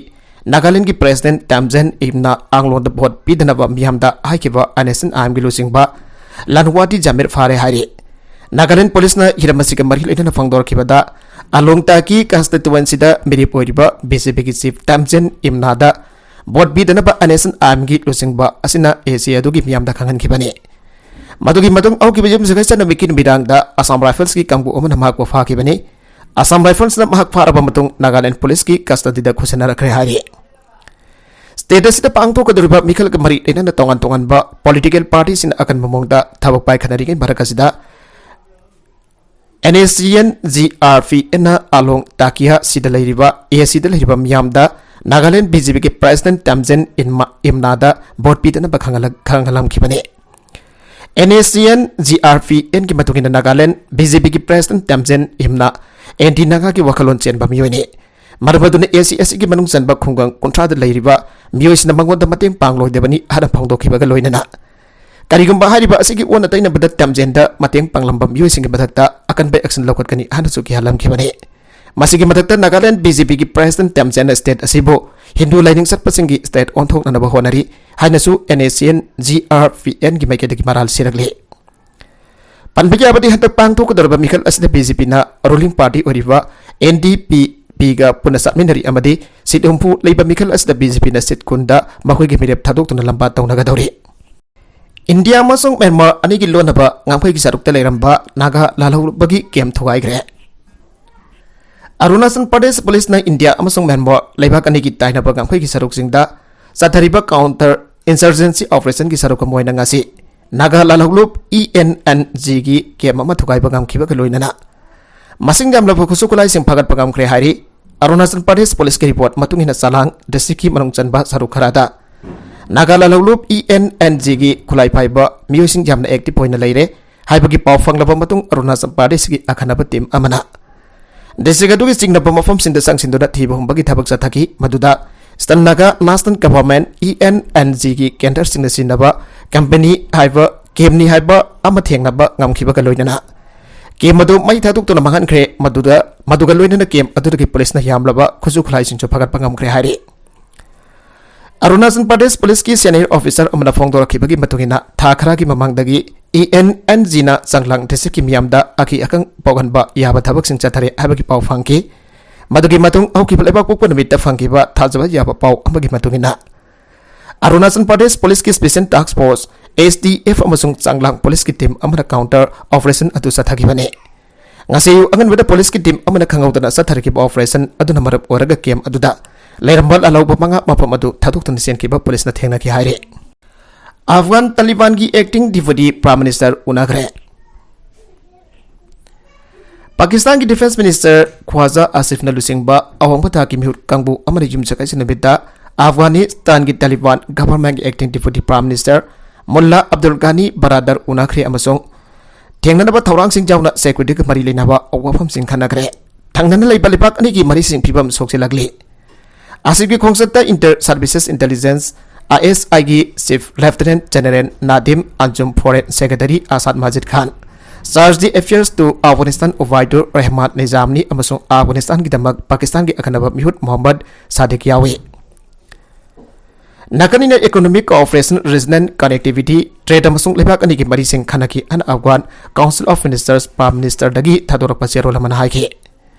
ꯅꯥꯒꯥꯂꯦꯟꯒꯤ ꯄ꯭ꯔꯦꯁꯤꯗꯦꯟ ꯇꯦꯝꯖꯦꯟ ꯏꯝꯅ ꯑꯥꯡꯂꯣꯟꯗ ꯚꯣꯠ ꯄꯤꯗꯅꯕ ꯃꯤꯌꯥꯝꯗ ꯍꯥꯏꯈꯤꯕ ꯑꯦꯟ ꯑꯦꯁ ꯑꯦꯟ ꯑꯥꯏ ꯑꯦꯝꯒꯤ ꯂꯨꯆꯤꯡꯕ ꯂꯥꯟꯋꯥꯗꯤ ꯖꯥꯃꯤꯔ ꯐꯥꯔꯦ ꯍꯥꯏꯔꯤ꯫ ꯅꯥꯒꯥꯂꯦꯟ ꯄꯨꯂꯤꯁꯅ ꯍꯤꯔꯝ ꯑꯁꯤꯒ ꯃꯔꯤ ꯂꯩꯅꯅ ꯐꯣꯡꯗꯣꯔꯛꯈꯤꯕꯗ, ꯑꯂꯣꯡ ꯇꯥꯀꯤ ꯀꯟꯁꯇꯤꯇꯨꯋꯦꯟꯁꯤꯗ ꯃꯤꯔꯦꯞ ꯑꯣꯏꯔꯤꯕ ꯕꯤ ꯖꯦ ꯄꯤꯒꯤ ꯆꯤꯐ ꯇꯥꯝꯖꯦꯟ ꯏꯝꯅꯥꯗ ꯚꯣꯠ ꯄꯤꯗꯅꯕ ꯑꯦꯟ ꯑꯦꯁ ꯑꯦꯟ ꯑꯥꯔ ꯑꯦꯝꯒꯤ ꯂꯨꯆꯤꯡꯕ ꯑꯁꯤꯅ ꯑꯦ ꯁꯤ ꯑꯗꯨꯒꯤ ꯃꯤꯌꯥꯝꯗ ꯈꯪꯍꯟꯈꯤꯕꯅꯤ꯫ ꯃꯗꯨꯒꯤ ꯃꯇꯨꯡ ꯍꯧꯈꯤꯕ ꯌꯨꯝꯁꯀꯩꯁ ꯅꯨꯃꯤꯠꯀꯤ ꯅꯨꯃꯤꯗꯥꯡꯗ ꯑꯁꯥꯝ ꯔꯥꯏꯐꯜꯁꯀꯤ ꯀꯥꯡꯕꯨ ꯑꯃꯅ ꯃꯍꯥꯛꯄꯨ ꯐꯥꯈꯤꯕꯅꯤ꯫ ꯑꯁꯥꯝ ꯔꯥꯏꯐꯜꯁꯅ ꯃꯍꯥꯛ ꯐꯥꯔꯕ ꯃꯇꯨꯡ ꯅꯥꯒꯥꯂꯦꯟ ꯄꯨꯂꯤꯁꯀꯤ ꯀꯁꯇꯗꯤꯗ ꯈꯨꯠꯁꯤꯟꯅꯔꯛꯈ꯭ꯔꯦ ꯍꯥꯏꯔꯤ꯫ ꯁ꯭ꯇꯦꯠ ꯑꯁꯤꯗ ꯄꯥꯡꯊꯣꯛꯀꯗꯧꯔꯤꯕ ꯃꯤꯈꯜꯒ ꯃꯔꯤ ꯂꯩꯅꯅ ꯇꯣꯉꯥꯟ ꯇꯣꯉꯥꯟꯕ ꯄꯣꯂꯤꯇꯤꯀꯦꯜ ꯄꯥꯔꯇꯤꯁꯤꯡꯅ ꯑꯀꯟꯕ ꯃꯑꯣꯡꯗ ꯊꯕꯛ ꯄꯥꯏꯈꯠꯅꯔꯤꯉꯩ ꯃꯔꯛ ꯑꯁꯤꯗ, N S C N G R P ꯑꯦꯟꯅ ꯑꯂꯣꯡ ꯇꯥꯀꯤꯌꯥ ꯁꯤꯗ ꯂꯩꯔꯤꯕ, ꯑꯦ ꯁꯤꯗ ꯂꯩꯔꯤꯕ ꯃꯤꯌꯥꯝꯗ ꯅꯥꯒꯥꯂꯦꯟ ꯕꯤ ꯖꯦ ꯄꯤꯒꯤ ꯄ꯭ꯔꯦꯁꯤꯗꯦꯟꯠ ꯇꯥꯝꯖꯦꯟ ꯏꯟꯃꯥ-, ꯏꯝꯅꯥꯗ ꯚꯣꯠ ꯄꯤꯗꯅꯕ ꯈꯪꯍꯜꯂ-, ꯈꯪꯍꯜꯂꯝꯈꯤꯕꯅꯤ꯫ N S C N G R P ꯑꯦꯟꯒꯤ ꯃꯇꯨꯡ ꯏꯟꯅ ꯅꯥꯒꯥꯂꯦꯟ ꯕꯤ ꯖꯦ ꯄꯤꯒꯤ ꯄ꯭ꯔꯦꯁꯤꯗꯦꯟꯠ ꯇꯥꯝꯖꯦꯟ ꯏꯝꯅꯥ ꯑꯦꯟꯇꯤ ꯅꯥꯒꯥꯒꯤ ꯋꯥꯈꯜꯂꯣꯟ ꯆꯦꯟꯕ ꯃꯤꯑꯣꯏꯅꯤ꯫ ꯃꯔꯝ ꯑꯗꯨꯅ ꯑꯦ ꯁꯤ ꯑꯦꯁ ꯁꯤꯒꯤ ꯃꯅꯨꯡ ꯆꯟꯕ ꯈꯨꯡꯒꯪ ꯀꯨꯟꯊ꯭ꯔꯥꯗ ꯂꯩꯔꯤꯕ ꯃꯤꯑꯣꯏꯁꯤꯡꯅ ꯃꯉꯣꯟꯗ ꯃꯇꯦꯡ ꯄꯥꯡꯂꯣꯏꯗꯕꯅꯤ ꯍꯥꯏꯅ ꯐꯣꯡꯗꯣꯛꯈꯤꯕꯒ ꯂꯣꯏꯅꯅ, ꯀꯔꯤꯒꯨꯝꯕ ꯍꯥꯏꯔꯤꯕ ꯑꯁꯤꯒꯤ ꯑꯣꯟꯅ ꯇꯩꯅꯕꯗ ꯇꯥꯝꯖꯦꯟꯗ ꯃꯇꯦꯡ ꯄꯥꯡꯂꯝꯕ ꯃꯤꯑꯣꯏꯁꯤꯡꯒꯤ ꯃꯊꯛꯇ ꯑꯀꯟꯕ ꯑꯦꯛꯁꯟ ꯂꯧꯈꯠꯀꯅꯤ ꯍꯥꯏꯅꯁꯨ ꯀꯤꯍꯜꯂꯝꯈꯤꯕꯅꯤ꯫ ꯃꯁꯤꯒꯤ ꯃꯊꯛꯇ ꯅꯥꯒꯥꯂꯦꯟ ꯕꯤ ꯖꯦ ꯄꯤꯒꯤ ꯄ꯭ꯔꯦꯁꯤꯗꯦꯟꯠ ꯇꯥꯝꯖꯦꯟꯅ ꯁ꯭ꯇꯦꯠ ꯑꯁꯤꯕꯨ ꯍꯤꯟꯗꯨ ꯂꯥꯏꯅꯤꯡ ꯆꯠꯄꯁꯤꯡꯒꯤ ꯁ꯭ꯇꯦꯠ ꯑꯣꯟꯊꯣꯛꯅꯅꯕ ꯍꯣꯠꯅꯔꯤ ꯍꯥꯏꯅꯁꯨ N S C N G R P ꯑꯦꯟꯒꯤ ꯃꯥꯏꯀꯩꯗꯒꯤ ꯃꯔꯥꯜ ꯁꯤꯔꯛꯂꯤ꯫ ꯄꯟꯕ ꯌꯥꯕꯗꯤ, ꯍꯟꯗꯛ ꯄꯥꯡꯊꯣꯛꯀꯗꯧꯔꯤꯕ ꯃꯤꯈꯜ ꯑꯁꯤꯗ ꯕꯤ ꯖꯦ ꯄꯤꯅ ꯔꯨꯂꯤꯡ ꯄꯥꯔꯇꯤ ꯑꯣꯏꯔꯤꯕ ꯑꯦꯟ ꯗꯤ ꯄꯤ ꯄꯤꯒ ꯄꯨꯟꯅ ꯆꯠꯃꯤꯟꯅꯔꯤ ꯑꯃꯗꯤ ꯁꯤꯠ ꯍꯨꯝꯐꯨ ꯂꯩꯕ ꯃꯤꯈꯜ ꯑꯁꯤꯗ ꯕꯤ ꯖꯦ ꯄꯤꯅ ꯁꯤꯠ ꯀꯨꯟꯗ ꯃꯈꯣꯏꯒꯤ ꯃꯤꯔꯦꯞ ꯊꯥꯗꯣꯛꯇꯨꯅ ꯂꯝꯕꯥ ꯇꯧꯅꯒꯗꯧꯔꯤ꯫ ꯏꯟꯗꯤꯌꯥ ꯑꯃꯁꯨꯡ ꯃ꯭ꯌꯥꯟꯃꯥꯔ ꯑꯅꯤꯒꯤ ꯂꯣꯟꯅꯕ ꯉꯝꯈꯩꯒꯤ ꯁꯔꯨꯛꯇ ꯂꯩꯔꯝꯕ ꯅꯥꯒꯥ ꯂꯥꯜꯍꯧꯕꯒꯤ ꯀꯦꯝꯞ ꯊꯨꯒꯥꯏꯈ꯭ꯔꯦ꯫ ꯑꯔꯨꯅꯥꯆꯜ ꯄ꯭ꯔꯗꯦꯁ ꯄꯨꯂꯤꯁꯅ ꯏꯟꯗꯤꯌꯥ ꯑꯃꯁꯨꯡ ꯃ꯭ꯌꯥꯟꯃꯥꯔ ꯂꯩꯕꯥꯛ ꯑꯅꯤꯒꯤ ꯇꯥꯏꯅꯕ ꯉꯝꯈꯩꯒꯤ ꯁꯔꯨꯛꯁꯤꯡꯗ ꯆꯠꯊꯔꯤꯕ ꯀꯥꯎꯟꯇꯔ ꯏꯟꯁꯔꯖꯦꯟꯁꯤ ꯑꯣꯄꯔꯦꯁꯟꯒꯤ ꯁꯔꯨꯛ ꯑꯃ ꯑꯣꯏꯅ ꯉꯁꯤ ꯅꯥꯒꯥ ꯂꯥꯜꯍꯧꯂꯨꯞ ꯏ ꯑꯦꯟ ꯑꯦꯟ ꯖꯤꯒꯤ ꯀꯦꯝꯞ ꯑꯃ ꯊꯨꯒꯥꯏꯕ ꯉꯝꯈꯤꯕꯒ ꯂꯣꯏꯅꯅ ꯃꯁꯤꯡ ꯌꯥꯝꯂꯕ ꯈꯨꯠꯁꯨ ꯈꯨꯠꯂꯥꯏꯁꯤꯡ ꯐꯥꯒꯠꯄ ꯉꯝꯈ꯭ꯔꯦ ꯍꯥꯏꯔꯤ꯫ ꯑꯔꯨꯅꯥꯆꯜ ꯄ꯭ꯔꯗꯦꯁ ꯄꯨꯂꯤꯁꯀꯤ ꯔꯤꯄꯣꯔꯠ ꯃꯇꯨꯡ ꯏꯟꯅ ꯆꯂꯥꯡ ꯗꯤꯁꯇ꯭ꯔꯤꯛꯀꯤ ꯃꯅꯨꯡ ꯆꯟꯕ ꯁꯔꯨꯛ ꯈꯔꯗ ꯅꯥꯒꯥ ꯂꯥꯜꯍꯧꯂꯨꯞ ꯏ ꯑꯦꯟ ꯑꯦꯟ ꯖꯤꯒꯤ ꯈꯨꯠꯂꯥꯏ ꯄꯥꯏꯕ ꯃꯤꯑꯣꯏꯁꯤꯡ ꯌꯥꯝꯅ ꯑꯦꯛꯇꯤꯚ ꯑꯣꯏꯅ ꯂꯩꯔꯦ ꯍꯥꯏꯕꯒꯤ ꯄꯥꯎ ꯐꯪꯂꯕ ꯃꯇꯨꯡ ꯑꯔꯨꯅꯥꯆꯜ ꯄ꯭ꯔꯗꯦꯁꯀꯤ ꯑꯈꯟꯅꯕ ꯇꯤꯝ ꯑꯃꯅ ꯗꯤꯁꯇ꯭ꯔꯤꯛ ꯑꯗꯨꯒꯤ ꯆꯤꯡꯅꯕ ꯃꯐꯝꯁꯤꯡꯗ ꯆꯪꯁꯤꯟꯗꯨꯅ ꯊꯤꯕ ꯍꯨꯝꯕꯒꯤ ꯊꯕꯛ ꯆꯠꯊꯈꯤ, ꯃꯗꯨꯗ eastern Naga national government E N N ꯖꯤꯒꯤ ꯀꯦꯗꯔꯁꯤꯡꯅ ꯁꯤꯖꯤꯟꯅꯕ ꯀꯦꯝꯞꯅꯤ ꯍꯥꯏꯕ, ꯀꯦꯝꯞꯅꯤ ꯍꯥꯏꯕ ꯑꯃ ꯊꯦꯡꯅꯕ ꯉꯝꯈꯤꯕꯒ ꯂꯣꯏꯅꯅ ꯀꯦꯝꯞ ꯑꯗꯨ ꯃꯩ ꯊꯥꯗꯣꯛꯇꯨꯅ ꯃꯥꯡꯍꯟꯈ꯭ꯔꯦ꯫ ꯃꯗꯨꯗ, ꯃꯗꯨꯒ ꯂꯣꯏꯅꯅ ꯀꯦꯝꯞ ꯑꯗꯨꯗꯒꯤ ꯄꯨꯂꯤꯁꯅ ꯌꯥꯝꯂꯕ ꯈꯨꯠꯁꯨ ꯈꯨꯠꯂꯥꯏꯁꯤꯡꯁꯨ ꯐꯥꯒꯠꯄ ꯉꯝꯈ꯭ꯔꯦ ꯍꯥꯏꯔꯤ꯫ ꯑꯔꯨꯅꯥꯆꯜ ꯄ꯭ꯔꯗꯦꯁ ꯄꯨꯂꯤꯁꯀꯤ ꯁꯦꯅꯤꯌꯔ ꯑꯣꯐꯤꯁꯔ ꯑꯃꯅ ꯐꯣꯡꯗꯣꯔꯛꯈꯤꯕꯒꯤ ꯃꯇꯨꯡ ꯏꯟꯅ, ꯊꯥ ꯈꯔꯒꯤ ꯃꯃꯥꯡꯗꯒꯤ ꯏ ꯑꯦꯟ ꯑꯦꯟ ꯖꯤꯅ ꯆꯥꯡꯂꯥꯡ ꯗꯤꯁꯇ꯭ꯔꯤꯛꯀꯤ ꯃꯤꯌꯥꯝꯗ ꯑꯀꯤ ꯑꯈꯪ ꯄꯣꯛꯍꯟꯕ ꯌꯥꯕ ꯊꯕꯛꯁꯤꯡ ꯆꯠꯊꯔꯦ ꯍꯥꯏꯕꯒꯤ ꯄꯥꯎ ꯐꯪꯈꯤ꯫ ꯃꯗꯨꯒꯤ ꯃꯇꯨꯡ ꯍꯧꯈꯤꯕ ꯂꯩꯕꯥꯛ ꯄꯣꯛꯄ ꯅꯨꯃꯤꯠꯇ ꯐꯪꯈꯤꯕ ꯊꯥꯖꯕ ꯌꯥꯕ ꯄꯥꯎ ꯑꯃꯒꯤ ꯃꯇꯨꯡ ꯏꯟꯅ, ꯑꯔꯨꯅꯥꯆꯜ ꯄ꯭ꯔꯗꯦꯁ ꯄꯨꯂꯤꯁꯀꯤ ꯁ꯭ꯄꯦꯁꯤꯌꯦꯜ ꯇꯥꯁꯛ ꯐꯣꯔꯁ, ꯑꯦꯁ ꯇꯤ ꯑꯦꯐ, ꯑꯃꯁꯨꯡ ꯆꯥꯡꯂꯥꯡ ꯄꯨꯂꯤꯁꯀꯤ ꯇꯤꯝ ꯑꯃꯅ ꯀꯥꯎꯟꯇꯔ ꯑꯣꯄꯔꯦꯁꯟ ꯑꯗꯨ ꯆꯠꯊꯈꯤꯕꯅꯤ꯫ ꯉꯁꯤ ꯑꯌꯨꯛ ꯑꯉꯟꯕꯗ ꯄꯨꯂꯤꯁꯀꯤ ꯇꯤꯝ ꯑꯃꯅ ꯈꯪꯍꯧꯗꯅ ꯆꯠꯊꯔꯛꯈꯤꯕ ꯑꯣꯄꯔꯦꯁꯟ ꯑꯗꯨꯅ ꯃꯔꯝ ꯑꯣꯏꯔꯒ ꯀꯦꯝ ꯑꯗꯨꯗ ꯂꯩꯔꯝꯕ ꯂꯥꯜꯍꯧꯕ ꯃꯉꯥ ꯃꯐꯝ ꯑꯗꯨ ꯊꯥꯗꯣꯛꯇꯨꯅ ꯆꯦꯟꯈꯤꯕ ꯄꯨꯂꯤꯁꯅ ꯊꯦꯡꯅꯈꯤ ꯍꯥꯏꯔꯤ꯫ ꯑꯐꯒꯥꯟ ꯇꯥꯂꯤꯕꯥꯟꯒꯤ acting deputy prime minister ꯎꯅꯈ꯭ꯔꯦ꯫ ꯄꯥꯀꯤꯁꯇꯥꯟꯒꯤ ꯗꯤꯐꯦꯟꯁ ꯃꯤꯅꯤꯁꯇꯔ ꯈ꯭ꯋꯥꯖꯥ ꯑꯥꯁꯤꯐꯅ ꯂꯨꯆꯤꯡꯕ ꯑꯋꯥꯡꯕ ꯊꯥꯛꯀꯤ ꯃꯤꯍꯨꯠ ꯀꯥꯡꯕꯨ ꯑꯃꯅ ꯌꯨꯝꯁꯀꯩꯁ ꯅꯨꯃꯤꯠꯇ ꯑꯐꯒꯥꯅꯤꯁꯇꯥꯟꯒꯤ ꯇꯥꯂꯤꯕꯥꯟ ꯒꯚꯔꯟꯃꯦꯟꯠꯀꯤ acting deputy prime minister Mullah Abdul Ghani Baradar ꯎꯅꯈ꯭ꯔꯦ ꯑꯃꯁꯨꯡ ꯊꯦꯡꯅꯅꯕ ꯊꯧꯔꯥꯡꯁꯤꯡ ꯌꯥꯎꯅ ꯁꯦꯀ꯭ꯌꯨꯔꯤꯇꯤꯒ ꯃꯔꯤ ꯂꯩꯅꯕ ꯋꯥꯐꯝꯁꯤꯡ ꯈꯟꯅꯈ꯭ꯔꯦ꯫ ꯊꯪꯅꯅ ꯂꯩꯕ ꯂꯩꯕꯥꯛ ꯑꯅꯤꯒꯤ ꯃꯔꯤꯁꯤꯡ ꯐꯤꯕꯝ ꯁꯣꯛꯆꯤꯜꯂꯛꯂꯤ꯫ ꯑꯁꯤꯒꯤ ꯈꯣꯡꯆꯠꯇ Inter Services Intelligence, ISI, ꯒꯤ Chief Lieutenant General ꯅꯥꯗꯤꯝ ꯑꯟꯖꯨꯝ, Foreign Secretary ꯑꯁꯥꯗ ꯃꯥꯖꯤꯗ Khan, Charge d'Affaires to Afghanistan Ubaidul Rahman Nizami ꯑꯃꯁꯨꯡ ꯑꯐꯒꯥꯅꯤꯁꯇꯥꯟꯒꯤꯗꯃꯛ ꯄꯥꯀꯤꯁꯇꯥꯟꯒꯤ ꯑꯈꯟꯅꯕ ꯃꯤꯍꯨꯠ ꯃꯣꯍꯝꯃꯗ ꯁꯥꯗꯤꯛ ꯌꯥꯎꯏ꯫ ꯅꯥꯀꯟ ꯑꯅꯤꯅ economic cooperation, regional connectivity, trade ꯑꯃꯁꯨꯡ ꯂꯩꯕꯥꯛ ꯑꯅꯤꯒꯤ ꯃꯔꯤꯁꯤꯡ ꯈꯟꯅꯈꯤ ꯍꯥꯏꯅ Afghan Council of Ministers Prime Ministerꯗꯒꯤ ꯊꯥꯗꯣꯔꯛꯄ ꯆꯦꯔꯣꯜ ꯑꯃꯅ ꯍꯥꯏꯈꯤ꯫